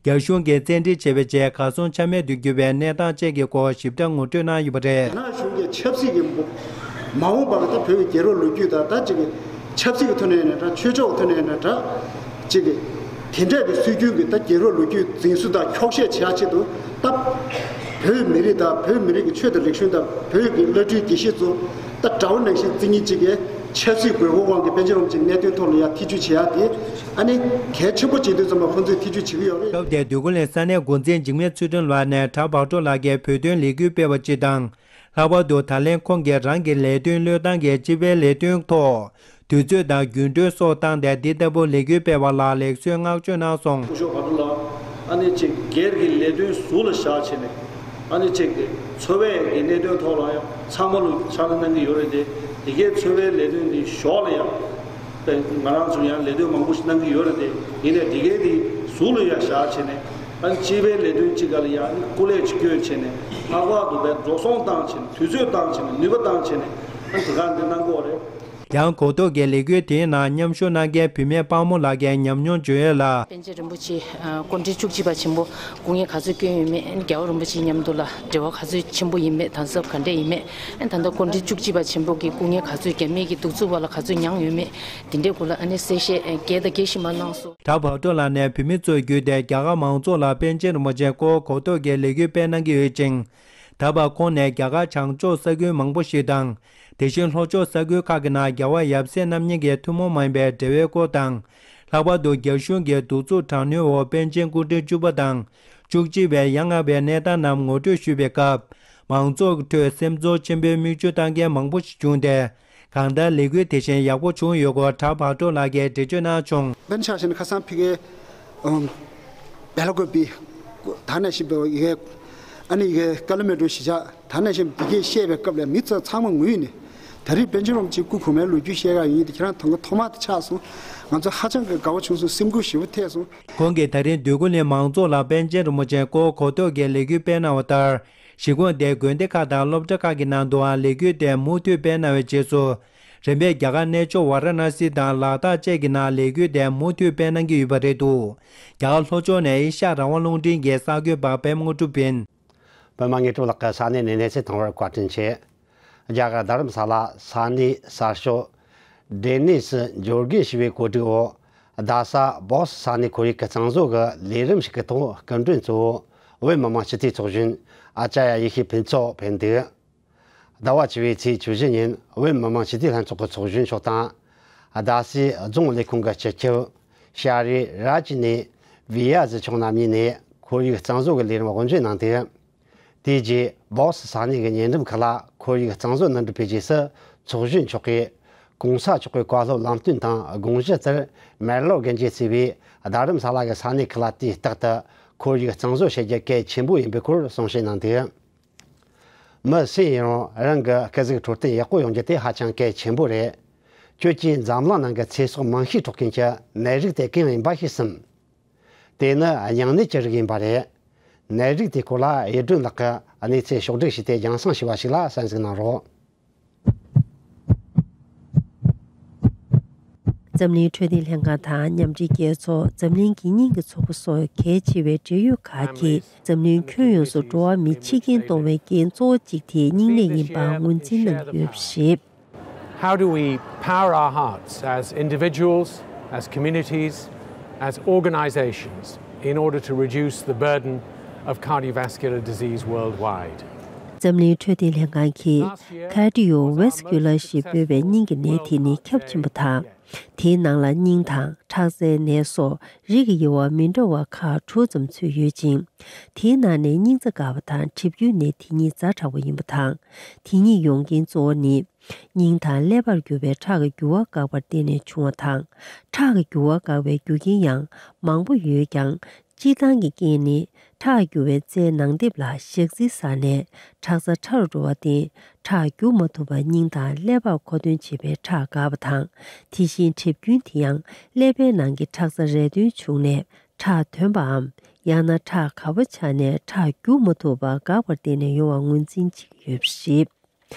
རྒྱ་གཞུང་གིས་བཙན་ཁྲིད་བྱས་པའི་རྗེས་གར་སོང་ཆ་མེད་དུ་གྱུར་བའི་གནས་སྟངས་བཅས་ཀྱི་སྐོར་ཞིབ་ཕྲ་ངོ་སྤྲོད་གནང་ཡོད་པ་རེད། རྒྱ་ནག་གཞུང་གིས་ཆབ་སྲིད་ཀྱི་མ་འོངས་པར་ད་བོད་ཀྱི་རྒྱལ་རབས་ལོ་རྒྱུས་དང་། ད་ཅིག་གི་ཆབ་སྲིད་ཀྱི་ཐོག་ནས་ཡིན་ན་འདྲ། ཆོས་ཕྱོགས་ཀྱི་ཐོག་ནས་ཡིན་ན་འདྲ། ཅིག་གི་དེ་འདྲས་ཀྱི་སྲོལ་རྒྱུན་གྱི་ད་རྒྱལ་རབས་ལོ་རྒྱུས་འཛིན་སྲོལ་དང་འཁྱོག་བཤད་བྱེད་ཡ་ཆེད་དུ། ད་བོད་མི་རིགས་དང་བོད་མི་རིགས་ཀྱི་ཆོས་དང་རིག་གཞུང་དང་བོད་ཀྱི་བླ་སྤྲུལ་དགེ་བཤེས་ཚོ་ད་དགྲ་བོ་ནང་བཞིན་བརྩི་མཁན་ཅིག་གིས་ཆབ་སྲིད་དགོས་མཁོ་དབང་གིས་པཎ་ཆེན་རིན་པོ་ཆེའི་གནད་དོན་ཐོག་ལ་ཡ་ཐེ་བྱུས་བྱེད་ཡ་དེ་ཨ་ནི་གལ་ཆེན་པོ་བྱེད་དུས་ཙམ་པ་ཁོང་ཚོས་ཐེ་བྱུས་བྱེད་ཀྱི་ཡོད་རེད། སྐབས་དེར་འདོད་རྒུ་གླིང་ས་གནས་འགོ་འཛིན་འཇིགས་མེད་ཚུལ་ཁྲིམས་ལགས་ནས་གྲྭ་བག་གྲོ་ལགས་ཀྱིས་བོད་དོན་ལས་འགུལ་སྤེལ་བ་སྤྱི་དང་། ལྷག་པར་དུ་ད་ལན་ཁོང་གིས་རང་གི་ལས་དོན་བློས་བཏང་གིས་སྤྱི་པའི་ལས་དོན་ཐོག་དུས་ཚོད་དང་རྒྱུན་གྲོན་སོགས་བཏང་སྟེ་འདི་ལྟ་བུ་ལས་འགུལ་སྤེལ་བ་ལ་ལེགས་གསོལ་བསྔགས་བརྗོད་གནང་སོང་། སྐུ་ཞབས་བག་གྲོ་ལགས། ཨ་ནི་ཅིག་སྒེར་གྱི་ལས་དོན་ཟུར་ལ་བཞག་བྱས་ནས། ཨ་ནི་ཅིག་འཚོ་བའི་གི་གནད་དོན་ཐོག་ལ་ཡང་ཚང་མ་ལ་ཕྱག་ལས་གནང་གི་ཡོད་རེད་དེ། དེ་གའི་འཚོ་བའི་ལས་དོན་འདི་ཞོར་ལ་ཡང་ང་རང་ཚོ་ཡང་ལས་དོན་མང་པོ་ཞིག་གནང་གི་ཡོད་རེད་དེ། ཡིན་ནའི་དེ་གའི་འདི་ཟུར་ལ་ཡང་བཞག་བྱས་ནས། ཨ་ནི་སྤྱི་པའི་ལས་དོན་གཅིག་ག་ལ་ཡང་ཨ་ནི་སྐུ་ལས་ཅིག་བསྐྱོན་བྱས་ནས། ལྷག་པར་དུ་བའི་འགྲོ་སོང་བཏང་བྱས་ནས། དུས་ཚོད་བཏང་བྱས་ནས། ནུས་པ་བཏང་བྱས་ནས། ཨ་ནི་དེ་ག་འདི་གནང་གི་ཡོད་རེད། ཡང་གོ་རྟོགས་ཀྱི་ལས་འགུལ་དེའི་ནང་མཉམ་ཞུགས་གནང་མཁན་བུད་མེད་དཔའ་མོ་ལགས་ཀྱིས་ཉམས་མྱོང་བརྗོད་ཡོད་ལ། པཎ་ཆེན་རིན་པོ་ཆེ་སྐུ་ཕྲེང་བཅུ་གཅིག་པ་ཆེན་པོ་སྐུ་ངལ་ག་ཚོད་བསྐྱོན་ཡོད་མེད། རྒྱལ་བ་རིན་པོ་ཆེ་མཉམ་དུ་ལ་འབྲེལ་བ་ག་ཚོད་ཆེན་པོ་ཡིན་མེད། དམ་ཟབ་ག་འདྲས་ཡིན་མེད། ད་ལྟ་སྐུ་ཕྲེང་བཅུ་གཅིག་པ་ཆེན་པོ་གི་སྐུ་ངལ་ག་ཚོད་རྒྱ་མི་གི་གདུག་རྩུབ་བ་ལ་ག་ཚོད་མྱངས་ཡོད་མེད། དེ་འདྲའི་སྐོར་ལ་ཨ་ནི་གསལ་བཤད་རྒྱས་དང་རྒྱས་ཤིག་མར་གནང་སོང་། གྲྭ་བག་གྲོ་ལགས་ནས་བོད་མི་ཚོས་བརྒྱུད་དེ་རྒྱ་གར་མང་ཚོགས་ལ་པཎ་ཆེན་རིན་པོ་ཆེའི་སྐོར་གོ་རྟོགས་ཀྱི་ལས་འགུལ་སྤེལ་གནང་གི་ཡོད་ཅིང་། ད་བར་ཁོང་ནས་རྒྱ་གར་བྱང་ཕྱོགས་ས་ཁུལ་མང་པོ་ཞིག་དང་། དེ་བཞིན་ལྷོ་ཕྱོགས་ས་ཁུལ་ཁག་གི་ནང་རྒྱལ་བ་ཡབ་སྲས་རྣམ་གཉིས་ཀྱི་ཐུན་མོང་མ་ཡིན་པའི་འབྲེལ་བའི་སྐོར་དང་། ལྷག་པར་དུ་རྒྱ་གཞུང་གིས་གདུག་རྩུབ་དྲག་གནོན་འོག་པཎ་ཆེན་སྐུ་ཕྲེང་བཅུ་པ་དང་བཅུ་གཅིག་པའི་ཡ་ང་བའི་གནས་སྟངས་རྣམས་ངོ་སྤྲོད་ཞུས་པའི་སྐབས། མང་ཚོགས་ཀྱི་ཁྲོད་སེམས་ཚོར་ཆེན་པོས་མིག་ཆུ་བཏང་མཁན་མང་པོ་ཞིག་བྱུང་སྟེ། གང་ལྟར་ལས་འགུལ་དེ་བཞིན་ཡག་པོ་བྱུང་ཡོད་སྐོར་གྲྭ་བག་གྲོ་ལགས་ཀྱིས་འགྲེལ་བརྗོད་གནང་བྱུང་། དཔེར་ན་ཆ་བཞག་ན་ཁ་སང་ཕ་གིའི་ཨམ་སྦེལ་ཀོབ་ད་ནས་བཞིན་པའི་ཡི་གེ་ཨ་ནི་ཡི་གེ་ཀ་ལི་མེ་ཏྲོ་གཞིས་ཆགས་ད་ནས་བཞིན་འདི་གས་བཤད་པའི་སྐབས་ལ་མི་ཚོ་ཚང་མ་ངུས་ནས། ད་རེས་པཎ་ཆེན་རིན་པོ་ཆེ་སྐུ་གོང་མའི་ལོ་རྒྱུས་བཤད་ག་ཡིན་དེ་ཁྱེད་རང་མཐོང་གི་ཐོག་མ་དེ་ཆགས་སོང་། ང་ཚོ་ཧ་ཅང་གི་དགའ་བོ་བྱུང་སོང་། སེམས་འགུལ་ཞེ་པོ་ཐེབས་སོང་། ཁོང་གིས་ད་རིང་འདོད་རྒུ་གླིང་མང་ཚོགས་ལ་པཎ་ཆེན་རིན་པོ་ཆེ་སྐོར་གོ་རྟོགས་ཀྱི་ལས་འགུལ་སྤེལ་གནང་བ་ལྟར། གཞིས་ཁོངས་དེའི་དགོན་སྡེ་ཁག་དང་སློབ་གྲྭ་ཁག་གི་ནང་དུའང་ལས་འགུལ་དེ་མུ་མཐུད་སྤེལ་གནང་བའི་རྗེས་སུ། རིམ་པས་རྒྱ་གར་གནས་མཆོག་ཝཱ་ར་ཎ་སི་དང་ལ་དྭགས་བཅས་ཀྱི་ནང་ལས་འགུལ་དེ་མུ་མཐུད་སྤེལ་གནང་གི་ཡོད་པ་རེད་འདུག། རྒྱ་གར་ལྷོ་ཕྱོགས་ནས་ཨེ་ཤ་ཡ་རང་དབང་རླུང་འཕྲིན་གྱི་གསར་འགོད་པ་པད་མ་དངོས་གྲུབ་ཡིན། པད་མ་དངོས་གྲུབ་ལགས་ཀྱིས་ས་གནས་ནས་གནས་ཚུལ་གཏོང་བར་བཀའ་དྲིན་ཆེ། རྒྱ་གར་རྡ་རམ་ས་ལ་ས་གནས་གསར་ཤོག་ཌེ་ནིས་སི་འབྱོར་དགོས་ཞེས་པའི་གོ་སྒྲིག་འོག་རྡ་ས་བོ་སི་ས་གནས་ཁོར་ཡུག་གཙང་བཟོ་གི་ལས་རིམ་ཞིག་གི་ཐོག་སྐུ་མགྲོན་གཙོ་བོ་བོད་མི་མང་སྤྱི་འཐུས་ཚོགས་གཞོན་ཨ་ཅཱརྱ་ཡེ་ཤེས་ཕུན་ཚོགས་ཕེབས་འདུག། ཟླ་བ་བཅུ་པའི་ཚེས་བཅུ་བཞི་ཉིན་བོད་མི་མང་སྤྱི་འཐུས་ལྷན་ཚོགས་ཀྱི་ཚོགས་གཞོན་མཆོག་དང་། རྡ་སའི་རྫོང་ལས་ཁུངས་ཀྱི་སྤྱི་ཁྱབ་ཤཱ་རི་རཱ་ཇི་ནས་བི་ཡ་ཟི་མཆོག་རྣམ་གཉིས་ནས་ཁོར་ཡུག་གཙང་བཟོ་གི་ལས་རིམ་དབུ་འབྱེད་གནང་སྟེ། དེའི་རྗེས་བོ་སི་ས་གནས་ཀྱི་ཉེ་འགྲམ་ཁུལ་ལ་ཁོར་ཡུག་གཙང་བཟོ་གནང་གྲུབ་པའི་རྗེས་སུ་ཚོགས་གཞོན་མཆོག་གིས་གོང་ས་མཆོག་གི་བཀའ་སློབ་ལམ་སྟོན་དང་དགོངས་གཞི་ལྟར་མེ་ལོར་གན་རྒྱས་གཙོས་པའི་རྡ་རམ་ས་ལ་གི་ས་གནས་ཁུལ་ལ་དུས་རྟག་ཏུ་ཁོར་ཡུག་གཙང་བཟོ་བྱེད་རྒྱུ་གལ་ཆེན་པོ་ཡིན་པའི་སྐོར་གསུང་བཤད་གནང་འདུག། མི་སུ་ཡིན་རུང་རང་གི་སྐུ་གཟུགས་འཕྲོད་བསྟེན་ཡག་པོ་ཡོང་རྒྱུ་དེ་ཧ་ཅང་གལ་ཆེན་པོ་རེད། ཁྱོད་ཀྱིས་འཛམ་གླིང་ནང་གི་ཚེ་སྲོག་མང་ཤོས་འཕྲོག་མཁན་གྱི་ནད་རིགས་དེ་གང་ཡིན་པ་ཤེས་སམ། དེ་ནི་སྙིང་ནད་ཀྱི་རིགས་ཡིན་པ་རེད། ནད་རིགས་དེའི་སྐོར་ལ་གཡུ་སྒྲོན་ལགས་ཀྱིས་གནས་ཚུལ་ཕྱོགས་བསྒྲིགས་བྱས་ཏེ་རྒྱང་སྲིང་ཞུས་པ་ཞིག་ལ་གསན་གཟིགས་གནང་རོགས། འཛམ་གླིང་འཕྲོད་བསྟེན་ལྷན་ཁང་དང་མཉམ་འབྲེལ་རྒྱལ་ཚོགས། འཛམ་གླིང་གི་སྙིང་གི་ཚོགས་པ་སོགས་གལ་ཆེ་བའི་འབྲེལ་ཡོད་ཁག་གིས་འཛམ་གླིང་ཁྱོན་ཡོངས་སུ་འགྲོ་བ་མིའི་འཆི་རྐྱེན་གཏོང་བའི་རྐྱེན་གཙོ་བོ་གཅིག་དེ་སྙིང་ནད་ཡིན་པ་ངོས་འཛིན་གནང་གི་ཡོད་པ་རེད། How do we power our hearts as individuals, as communities, as organizations in order to reduce the burden of cardiovascular disease worldwide? འཛམ་གླིང་འཕྲོད་བསྟེན་ལྷན་ཁང་གིས་Cardiovascular ཞེས་འབོད་པའི་སྙིང་གི་ནད་དེ་ནི་ཁྱབ་ཆེན་པོ་དང་། དེའི་ནང་ལ་སྙིང་དང་ཁྲག་རྩའི་ནད་སོགས་རིགས་ཀྱི་དབྱེ་བ་མི་འདྲ་བ་ཁག་དྲུག་ཙམ་ཚུད་ཡོད་ཅིང་། དེའི་ནང་ནས་སྙིང་རྩ་འགག་པ་དང་གྲིབ་སྐྱོན་ནད་དེ་གཉིས་ཛ་དྲག་པོ་ཡིན་པ་དང་། དེ་གཉིས་ཡོང་རྐྱེན་གཙོ་བོ་ནི། སྙིང་དང་ཀླད་པར་གྱུར་པའི་ཁྲག་གི་རྒྱུ་བ་འགག་པར་བརྟེན་ནས་བྱུང་བ་དང་། ཁྲག་གི་རྒྱུ་བ་འགག་པའི་རྒྱུ་རྐྱེན་ཡང་མང་པོ་ཡོད་ཀྱང་། སྤྱིར་བཏང་གི་རྐྱེན་ནི། ཁྲག་རྒྱུ་བའི་རྩའི་ནང་ལྡེབས་ལ་ཞག་རྩི་ཟགས་ནས་ཁྲག་རྩ་ཕྲ་རུ་འགྲོ་བར་བརྟེན། ཁྲག་རྒྱུ་མ་ཐུབ་པར་སྙིང་དང་ཀླད་པར་མཁོ་འདོན་བྱེད་པའི་ཁྲག་འགག་པ་དང་། དེ་བཞིན་གྲིབ་སྐྱོན་དེ་ཡང་ཀླད་པའི་ནང་གི་ཁྲག་རྩ་རལ་སྟོན་བྱུང་ནས་ཁྲག་ཐོན་པའམ། ཡང་ན་ཁྲག་ག་པར་ཆགས་ནས་ཁྲག་རྒྱུ་མ་ཐུབ་པར་འགག་པར་བརྟེན་ནས་ཡོང་བ་ངོས་འཛིན་བྱེད་ཀྱི་ཡོད་པ་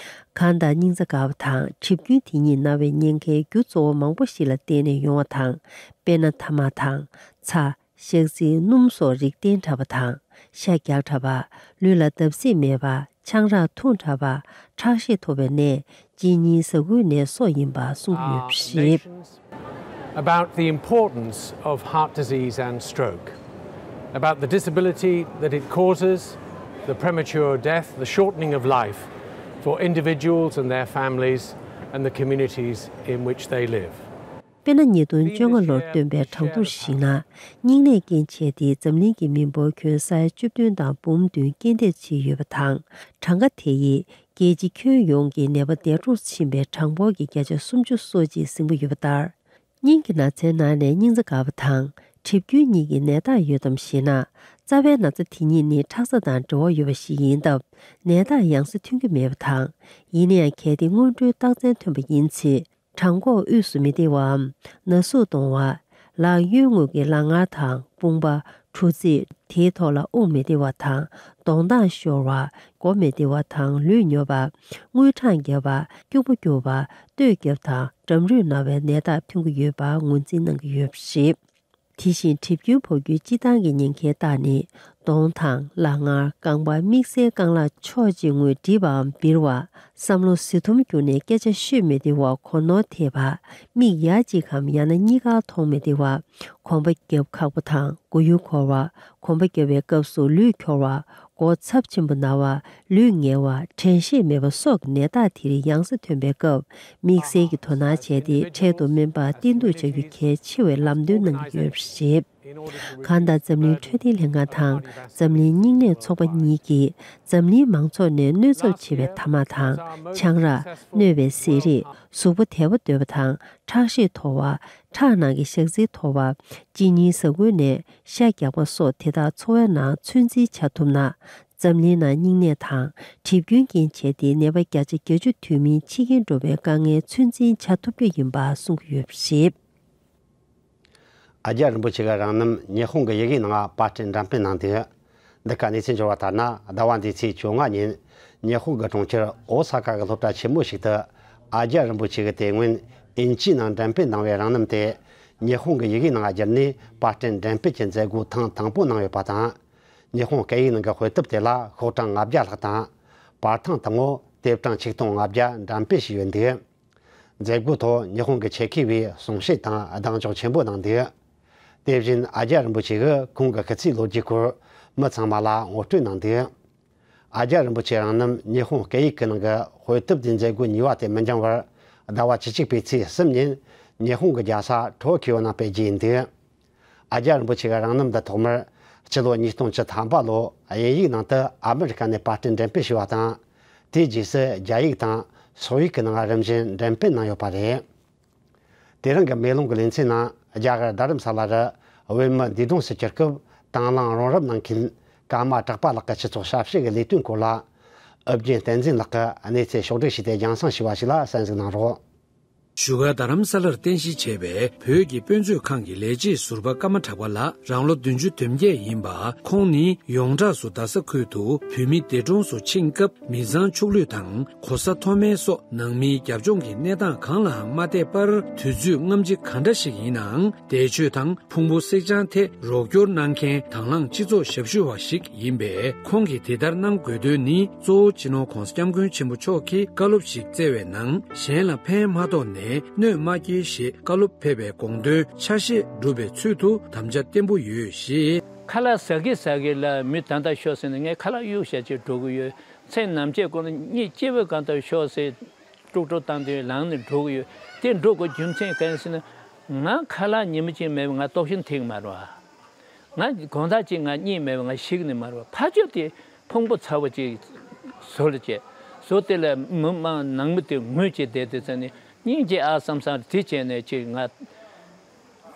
རེད། གང་ལྟར་སྙིང་རྩ་འགག་པ་དང་གྲིབ་སྐྱོན་དེ་གཉིས་ན་བའི་ཉེན་ཁའི་རྒྱུ་གཙོ་བོ་མང་པོ་ཞིག་ལ་བརྟེན་ནས་ཡོང་བ་དང་། དཔེར་ན་ཐ་མག་དང་། ཚྭ། ཞག་རྩི། སྣུམ་སོགས་རིགས་བསྟེན་དྲགས་པ་དང་། ཤ་རྒྱགས་དྲགས་པ། ལུས་ལ་བརྡབ་གསིག་མེད་པ། ཆང་རག་འཐུང་དྲགས་པ། ཁྲག་ཤེད་མཐོ་བའི་ནད། གཅིན་སྙི་ཟ་ཁུའི་ནད་སོགས་ཡིན་པ་གསུང་གི་ཡོད་པ་རེད། About the importance of heart disease and stroke, about the disability that it causes, the premature death, the shortening of life for individuals and their families and the communities in which they live. དཔེར་ན། ཉིས་སྟོང་བཅོ་ལྔ་ལོར་བཏོན་པའི་གྲངས་ཐོར་གཞིགས་ན། སྙིང་ནད་རྐྱེན་བྱས་ཏེ་འཛམ་གླིང་གི་མི་འབོར་ཁྱོན་ས་ཡ་བཅུ་བདུན་དང་འབུམ་བདུན་རྐྱེན་འདས་ཕྱིན་ཡོད་པ་དང་། གྲངས་ཀ་དེ་ཡིས་རྒྱལ་སྤྱི་ཁྱོན་ཡོངས་ཀྱི་ནད་པ་འདས་གྲོངས་ཕྱིན་པའི་གྲངས་འབོར་གྱི་བརྒྱ་ཆ་སུམ་ཅུ་སོ་གཅིག་ཟིན་པ་ཡོད་པ་ལྟར། སྙིང་གི་ན་ཚའི་ནང་ནས་སྙིང་རྩ་འགག་པ་དང་གྲིབ་སྐྱོན་གཉིས་ཀྱི་ནད་རྟགས་ཡོད་དམ་ཞེ་ན། རྩ་བའི་ན་ཚ་དེ་གཉིས་ནི་ཁྲག་རྩ་དང་འབྲེལ་བ་ཡོད་པ་ཞིག་ཡིན་སྟབས། ནད་རྟགས་ཡང་སེ་ཐོན་གྱི་མེད་པ་དང་། ཡིན་ན་ཡང་གལ་ཏེ་སྔོན་འགྲོའི་རྟགས་མཚན་ཐོན་པ་ཡིན་ཚེ། བྲང་ཁོག་དབུས་སུ་མི་བདེ་བའམ། ན་ཟུག་གཏོང་བ། ལག་གཡོན་ངོས་ཀྱི་ལག་ངར་དང་དཔུང་པ། གྲུ་རྩིབ། དེའི་ཐོག་ལ་དབུགས་མི་བདེ་བ་དང་། གདོང་མདངས་ཤོར་བ། མགོ་མི་བདེ་བ་དང་ལུས་སྙོབ་པ། རྔུལ་ཁྲག་བརྒྱབ་པ། སྐྱུག་པ་སྐྱུག་པ། སྟོད་རྒྱབ་དང་འགྲམ་རུས་ན་བའི་ནད་རྟགས་ཐོན་གྱི་ཡོད་པ་ངོས་འཛིན་གནང་གི་ཡོད་པ་རེད། དེ་བཞིན་གྲིབ་སྐྱོན་ཕོག་རྒྱུའི་སྤྱིར་བཏང་གི་ཉེན་ཁའི་རྟགས་ནི། གདོང་དང་། ལག་ངར། རྐང་པ། དམིགས་བསལ་རྐང་ལག་ཕྱོགས་གཅིག་ངོས་འདྲིས་པའམ་འབིར་བ། བསམ་བློ་བཟི་འཐོམ་གྱུར་ནས་སྐད་ཆ་ཤོད་མི་བདེ་བ། གོ་ནོར་ཐེབས་པ། མིག་ཡ་གཅིག་གམ་ཡང་ན་གཉིས་ཀ་མཐོང་མི་བདེ་བ། གོམ་པ་རྒྱབ་ཁག་པོ་དང་མགོ་ཡུ་འཁོར་བ། གོམ་པ་རྒྱབ་པའི་སྐབས་སུ་ལུས་འཁྱོར་བ། མགོ་ཚབས་ཆེན་པོ་ན་བ། ལུས་ངལ་བ། དྲན་ཤེས་མེད་པ་སོགས་ཀྱི་ནད་རྟགས་དེ་རིགས་ཡང་སེ་ཐོན་པའི་སྐབས། དམིགས་བསལ་གྱི་དོ་སྣང་བྱས་ཏེ་འཕྲལ་དུ་སྨན་པར་བསྟེན་གཏུགས་བྱ་རྒྱུ་གལ་ཆེ་བའི་ལམ་སྟོན་གནང་གི་ཡོད་པ་རེད། གང་ལྟར་འཛམ་གླིང་འཕྲོད་བསྟེན་ལྷན་ཁང་དང་འཛམ་གླིང་སྙིང་ནད་ཚོགས་པ་གཉིས་ཀྱིས་འཛམ་གླིང་མང་ཚོགས་ནས་གནོད་ཚབས་ཆེ་བའི་ཐ་མག་དང་ཆང་རག་གནོད་པའི་ཟས་རིགས། གཟུགས་པོ་དལ་པོ་སྡོད་པ་དང་ཁྲག་ཤེད་མཐོ་བ། ཁྲག་ནང་གི་ཞག་ཚིལ་མཐོ་བ། གཅིན་སྙི་ཟ་ཁུ་ནས་ཤ་རྒྱགས་པ་སོགས་དེ་དག་འཚོ་བའི་ནང་ཚོད་འཛིན་བྱ་ཐུབ་ན། འཛམ་གླིང་ནང་སྙིང་ནད་དང་གྲིབ་སྐྱོན་རྐྱེན་བྱས་ཏེ་ནད་པ་བརྒྱ་ཆ་བརྒྱད་ཅུ་དུ་མའི་འཆི་རྐྱེན་འགྲོ་བའི་དཀའ་ངལ་ཚོད་འཛིན་བྱ་ཐུབ་རྒྱུ་ཡིན་པ་གསུངས་ཡོད་པ་རེད། ཨ་ཀྱཱ་རིན་པོ་ཆེ་གི་རང་རྣམ་ཉི་ཧོང་གི་ཡི་གེའི་ནང་པར་སྐྲུན་འགྲེམས་སྤེལ་གནང་འདུག་འདི་ག་གནས་ཚུལ་འབྱོར་བ་ལྟར་ན། ཟླ་བ་འདིའི་ཚེས་བཅོ་ལྔ་ཉིན་ཉི་ཧོང་གི་གྲོང་ཁྱེར་ཨོ་ས་ཀ་གི་སློབ་གྲྭ་ཆེན་མོ་ཞིག་ཏུ་ཨ་ཀྱཱ་རིན་པོ་ཆེ་གི་དེ་སྔོན་དབྱིན་ཇིའི་ནང་འགྲེམས་སྤེལ་གནང་བའི་རང་རྣམ་དེ་ཉི་ཧོང་གི་ཡི་གེའི་ནང་བསྒྱུར་ནས་པར་སྐྲུན་འགྲེམས་སྤེལ་གྱི་མཛད་སྒོ་ཐེངས་དང་པོ་གནང་ཡོད་པ་དང་། ཉི་ཧོང་སྐད་ཡིག་ནང་གི་དཔེ་དེབ་དེ་ལ་ཤོག་གྲངས་ལྔ་བརྒྱ་ལྷག་དང་། པར་ཐེངས་དང་པོ་དེབ་གྲངས་ཆིག་སྟོང་ལྔ་བརྒྱ་འགྲེམས་སྤེལ་བྱས་ཡོད་འདུག་མཛད་སྒོའི་ཐོག་ཉི་ཧོང་གི་ཆེད་མཁས་པས་གསུང་བཤད་དང་གདེང་འཇོག་ཆེན་པོ་གནང་འདུག་དེ་བཞིན་ཨ་ཀྱཱ་རིན་པོ་ཆེ་གིས་ཁོང་གི་སྐུ་ཚེའི་ལོ་རྒྱུས་སྐོར་མི་ཚང་མ་ལ་ངོ་སྤྲོད་གནང་འདུག་ཨ་ཀྱཱ་རིན་པོ་ཆེ་རང་རྣམ་ཉི་ཧོང་སྐད་ཡིག་གི་ནང་གི་དཔེ་དེབ་དེའི་མཛད་སྒོ་གཉིས་པ་དེ་མི་འགྱངས་པར་ཟླ་བ་བཅུ་གཅིག་པའི་ཚེས་གསུམ་ཉིན་ཉི་ཧོང་གི་རྒྱལ་ས་ཊོ་ཁི་ཡོ་ནང་སྤེལ་རྒྱུ་ཡིན་འདུག་ཨ་ཀྱཱ་རིན་པོ་ཆེ་གི་རང་རྣམ་འདི་ཐོག་མར་སྤྱི་ལོ་ཉིས་སྟོང་བཅུ་ཐམ་པ་ལོ་དབྱིན་ཡིག་ནང་དུ་ཨ་མི་རི་ཀ་ནས་པར་སྐྲུན་འགྲེམས་སྤེལ་བྱས་པ་དང་། དེའི་རྗེས་སུ་རྒྱ་ཡིག་དང་སོག་ཡིག་གི་ནང་རིམ་བཞིན་འགྲེམས་སྤེལ་གནང་ཡོད་པ་རེད། དེ་རིང་གི་མེ་ལོང་གི་ལེ་ཚན་ནང་རྒྱ་གར་རྡ་རམ་ས་ལ་རུ་བོད་མི་འདས་གྲོངས་སུ་གྱུར་སྐབས་དང་བླངས་རོགས་རམ་གནང་མཁན་ཀརྨ་གྲགས་པ་ལགས་ཀྱི་སྤྱི་ཚོགས་ཞབས་ཞུ་གི་ལས་དོན་སྐོར་ལ་ཨོ་རྒྱན་བསྟན་འཛིན་ལགས་ཀྱིས་གནས་ཚུལ་ཕྱོགས་བསྒྲིགས་བྱས་ཏེ་རྒྱང་སྲིང་ཞུས་པ་ཞིག་ལ་གསན་གཟིགས་གནང་རོགས། བཞུགས་སྒར་རྡ་རམ་ས་ལར་རྟེན་གཞི་བྱས་པའི་བོད་ཀྱི་དཔེ་མཛོད་ཁང་གི་ལས་བྱེད་ཟུར་པ་ཀརྨ་གྲགས་པ་ལགས་རང་ལོ་བདུན་ཅུ་དོན་བརྒྱད་ཡིན་པ། ཁོང་ནི་ཡོངས་གྲགས་སུ་རྡ་ས་ཁུལ་དུ་བོད་མི་འདས་གྲོངས་སུ་ཕྱིན་སྐབས་མི་ཚང་ཕྱུགས་ལུས་དང་གོ་ས་མཐོ་དམན་སོགས་ནང་མིའི་རྒྱབ་ལྗོངས་ཀྱི་གནས་སྟངས་གང་ལའང་མ་བལྟས་པར། དུས་ཚོད་སྔ་ཕྱི་གང་འདྲ་ཞིག་ཡིན་ནའང་འདས་མཆོད་དང་ཕུང་པོ་བསྲེག་བྱང་ཐད་རོགས་སྐྱོར་གནང་མཁན་དང་བླངས་སྤྱི་ཚོགས་ཞབས་ཞུ་བ་ཞིག་ཡིན་པས། ཁོང་གིས་དེ་ལྟར་གནང་དགོས་དོན་ནི། གཙོ་བོ་སྤྱི་ནོར་༧གོང་ས་༧སྐྱབས་མགོན་ཆེན་པོ་མཆོག་གིས་བཀའ་སློབ་ཞིག་སྩལ་བའི་ནང་། གཞན་ལ་ཕན་མ་ཐོགས་ནས་གནོད་མ་སྐྱེལ་ཞེས་བཀའ་སློབ་ཕེབས་པའི་དགོངས་དོན་ཆ་ཤས་བསྒྲུབས་པའི་ཚུལ་དུ་དམ་བཅའ་བརྟན་པོ་ཡོད་ཞེས། ཁ་ལག་ཟ་གི་ཟ་གི་ལ་མི་ད་ལྟ་ཤོག་ཟེར་ནས་ངས་ཁ་ལག་གཡུག་བྱས་ཅིག་འགྲོ་གི་ཡོད། མཚན་ནམ་ཅེས་ཀོ་ནི་གཉིད་སྐྱིད་པོའི་སྒང་དུ་ཤོག་ཟེར། དཀྲུག་དཀྲུག་བཏང་དུས་ལངས་ནས་འགྲོ་གི་ཡོད། དེ་འགྲོ་དགོས་རྒྱུ་མཚན་གང་ཡིན་ཟེར་ན། ང་ཁ་ལག་ཉི་མ་གཅིག་མེད་པ་ང་ལྟོགས་ཤི་ཐེག་མ་རེད་བ། ང་དགོང་དག་ཅིག་ང་གཉིད་མེད་པ་ང་ཤི་གི་ནི་མ་རེད་བ། ཕ་ཆོས་དེ་ཕུང་པོ་ཚ་བོ་ཅིག་བཟོ་ལ་བྱས། བཟོ་དེ་ལ་མི་མང་ནང་མི་དེ་ངུས་བྱས་བསྡད་དེ་ཙ་ནི་སྙིང་རྗེ་ཨ་བསམ་བསམ་དེ་བྱས་ནས་ཅིག་ང་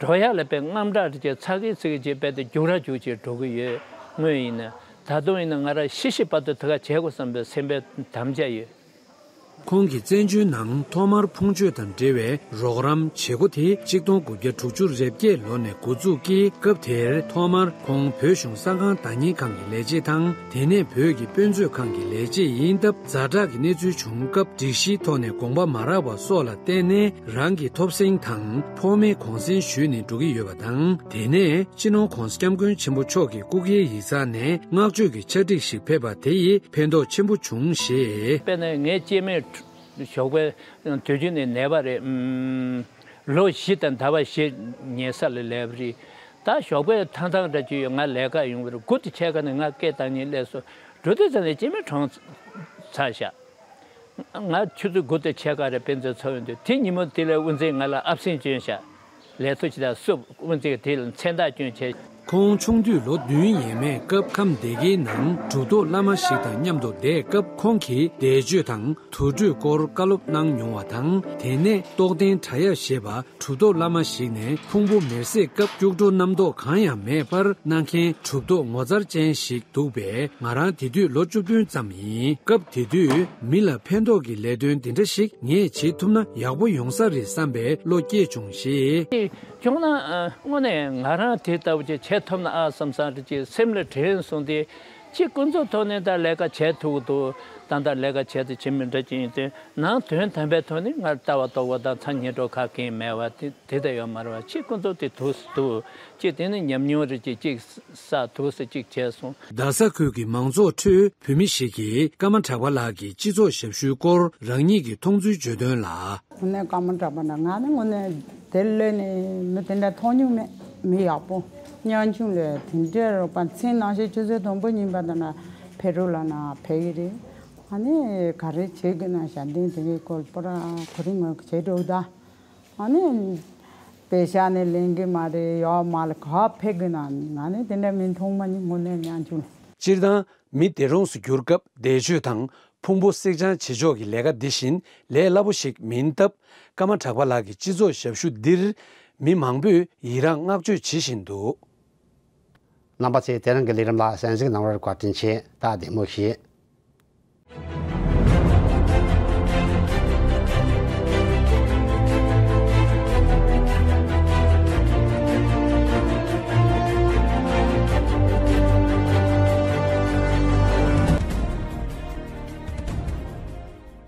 འགྲོ་ཡག་ལ་དཔེ་རྔམ་དྲག་དེ་བྱས་ཚ་གི་ཚི་གི་བྱས་དཔེ་དེ་རྒྱུག་ར་རྒྱུག་བྱས་འགྲོ་གི་ཡོད། སྔོན་ཡིན་ན་ད་དུང་ཡིན་ན་ང་རང་ཤི་ཤི་བར་དུ་དེ་ག་བྱེད་དགོས་བསམ་པའི་སེམས་པའི་དམ་བཅའ་ཡོད། ཁོང་གིས་བཙན་བྱོལ་ནང་ཐོག་མར་ཕུང་མཆོད་དང་འབྲེལ་བའི་རོགས་རམ་བྱེད་སྒོ་དེ་གཅིག་སྟོང་དགུ་བརྒྱ་དྲུག་ཅུ་རེ་བརྒྱད་ལོ་ནས་འགོ་འཛུགས་ཀྱིས། སྐབས་དེར་ཐོག་མར་ཁོང་བོད་གཞུང་གསར་ཁང་བདག་གཉེར་ཁང་གི་ལས་བྱེད་དང་། དེ་ནས་བོད་ཀྱི་དཔེ་མཛོད་ཁང་གི་ལས་བྱེད་ཡིན་སྟབས། ཛ་དྲག་གི་གནས་ཚུལ་བྱུང་སྐབས་སྒྲིག་གཞིའི་ཐོག་ནས་དགོངས་པ་མ་རག་པ་སོགས་ལ་བརྟེན་ནས། རང་གི་ཐོབ་གསེང་དང་ཕོགས་མའི་གུང་གསེང་ཞུས་ནས་འགྲོ་གི་ཡོད་པ་དང་། དེ་ནས་སྤྱི་ནོར་༧གོང་ས་༧སྐྱབས་མགོན་ཆེན་པོ་མཆོག་གི་སྐུ་སྒེར་ཡིག་ཚང་ནས་བསྔགས་བརྗོད་ཀྱི་ཕྱག་བྲིས་ཤིག་ཕེབས་པ་དེ་ཡིས་ཕན་ཐོགས་ཆེན་པོ་བྱུང་ཞེས། དཔེར་ན་ངའི་སྐྱེས་དམན་ཞོགས་པའི་དུས་རྒྱུན་ནས་ནད་པ་རེད། ཨུམ། ལོ་བཞི་དང་ཟླ་བ་བཞི་ཉལ་ས་ལ་ལས་པ་རེད། ད་ཞོགས་པའི་ཐང་ཐང་འདྲ་ཅིག་ཡོད། ང་ལས་ཀ་ཡོང་གི་རེད། དགུ་དང་ཕྱེད་ཀ་ནས་ང་སྐད་བཏང་ཉིན་སླེབས་སོང་། འགྲོ་དུས་ཙམ་ནས་སྐྱེས་དམན་གྲོངས་ཚར་ཤག་ང་ཆུ་ཚོད་དགུ་དང་ཕྱེད་ཀ་རེ་དཔེ་མཛོད་ཚོགས་ཡོང་དུས་དེ་ཉིན་མོ་དེ་ལ་དབུ་འཛིན་ང་ལ་ཨབ་སེན་བསྐྱོན་ཤག་ལས་ཐོ་ཇི་ལྟར་བསུབ། དབུ་འཛིན་དེ་ལ་མཚན་རྟགས་བསྐྱོན་བྱས། ཁོང་ཆུང་དུས་ལོ་བདུན་ཡས་མས་སྐབས་ཁམས་སྡེ་དགེའི་ནང་གྲུབ་ཐོབ་བླ་མ་ཞིག་དང་མཉམ་དུ་བསྡད་སྐབས། ཁོང་གིས་བཟླས་བརྗོད་དང་དུར་ཁྲོད་སྐོར་བཀའ་སློབ་གནང་མྱོང་བ་དང་། དེ་ནས་རྟོགས་ལྡན་བྲག་གཡབ་ཞེས་པ་གྲུབ་ཐོབ་བླ་མ་ཞིག་ནས་ཕུང་པོ་མེར་སྲེག་སྐབས་སྐྱུག་བྲོ་རྣམ་རྟོག་གང་ཡང་མེད་པར་གནང་མཁན་གྲུབ་ཐོབ་ངོ་མཚར་ཅན་ཞིག་འདུག་པས། ང་རང་དེ་དུས་ལོ་བཅུ་བདུན་ཙམ་ཡིན། སྐབས་དེ་དུས་མི་ལ་ཕན་ཐོགས་ཀྱི་ལས་དོན་འདི་འདྲ་ཞིག་ངས་བྱེད་ཐུབ་ན་ཡག་པོ་ཡོང་ས་རེད་བསམ་པའི་བློ་སྐྱེས་བྱུང་ཞེས། བྱུང་ན་ཨ། དངོས་གནས་ང་རང་དེ་ལྟ་བུ་ཅིག་བྱེད་ཐུབ་ན་ཨ་བསམ་བསམ་རེ་ཅིག་སེམས་ལ་དྲན་སོང་སྟེ། ཅིག་ཀུན་རྫོབ་ཐོག་ནས་ད་ལས་ཀ་བྱེད་ཐུབ་ཀྱི་འདུག་ད་ལྟ་ལས་ཀ་བྱེད་དུ་ཕྱིན་མི་འདྲ་ཅིག་ཡིན་དུས་ནང་དོན་དམ་པའི་ཐོག་ནས་ང་ལྟ་བ་རྟོགས་པ་དང་མཚན་ཉིད་འགྲོ་ཁག་གིན་མེད་པ་དེ་དེ་ལྟ་ཡོད་མ་རེད་བ། ཅིག་ཀུན་རྫོབ་དེ་འདུག་སེ་འདུག་ཅིག་དེ་ནི་ཉམས་མྱོང་རེ་ཅིག་ཅིག་བསགས་འདུག་སེ་ཅིག་བྱས་སོང་། རྡ་ས་ཁུལ་གྱི་མང་ཚོགས་ཁྲོད་བོད་མི་ཞིག་གིས་ཀརྨ་གྲགས་པ་ལགས་ཀྱི་སྤྱི་ཚོགས་ཞབས་ཞུའི་སྐོར་རང་ཉིད་ཀྱི་མཐོང་ཚུལ་བརྗོད་དོན་ལ། དངོས་གནས་ཀརྨ་གྲགས་པ་ན་ང་ནི་དངོས་གནས་དེ་ལས་ནི་མི་དེ་འདྲ་མཐོང་མྱོང་མེད། མི་ཡག་པོ། ཉམ་ཆུང་ལས་དེ་འདྲའི་རོགས་པ་མཚན་ནང་བཞིན་ཆུ་ཚོད་དང་པོ་ཉིན་པ་དང་ན་ཕེབས་རོགས་ལ་ན་ཕེབས་ཀྱི་རེད། ཨ་ནི་ག་རེ་བྱེད་དགོས་ན་ཞབས་འདྲེན་དེ་གའི་སྐོར་པོ་ར་གོ་རིམ་ངོས་བྱེད་འགྲོ་ད། ཨ་ནི། པེ་ཤག་ནས་ལེན་གི་མ་རེད། ཡོད་མ་ལ་ག་ཕེབས་གི་ན་ང་ནི་དེ་འདྲ་མི་མཐོང་མ་ནི་དངོས་གནས་ཉམ་ཆུང་། སྤྱིར་བཏང་མི་སྡེ་གྲོངས་སུ་གྱུར་སྐབས་འདས་མཆོད་དང་ཕུང་པོ་བསྲེག་བཅང་བྱེད་ཕྱོགས་ཀྱི་ལས་ཀ་འདི་བཞིན་ལས་སླ་པོ་ཞིག་མིན་སྟབས། ཀརྨ་གྲགས་པ་ལགས་ཀྱི་སྤྱི་ཚོགས་ཞབས་ཞུ་འདིར་མི་མང་པོས་ཡི་རངས་བསྔགས་བརྗོད་བྱེད་བཞིན་འདུག། རྣམ་པ་ཚོས་དེ་རིང་གི་ལས་རིམ་ལ་གསན་གཟིགས་གནང་བར་བཀའ་དྲིན་ཆེ། ད་བདེ་མོ་བྱོས།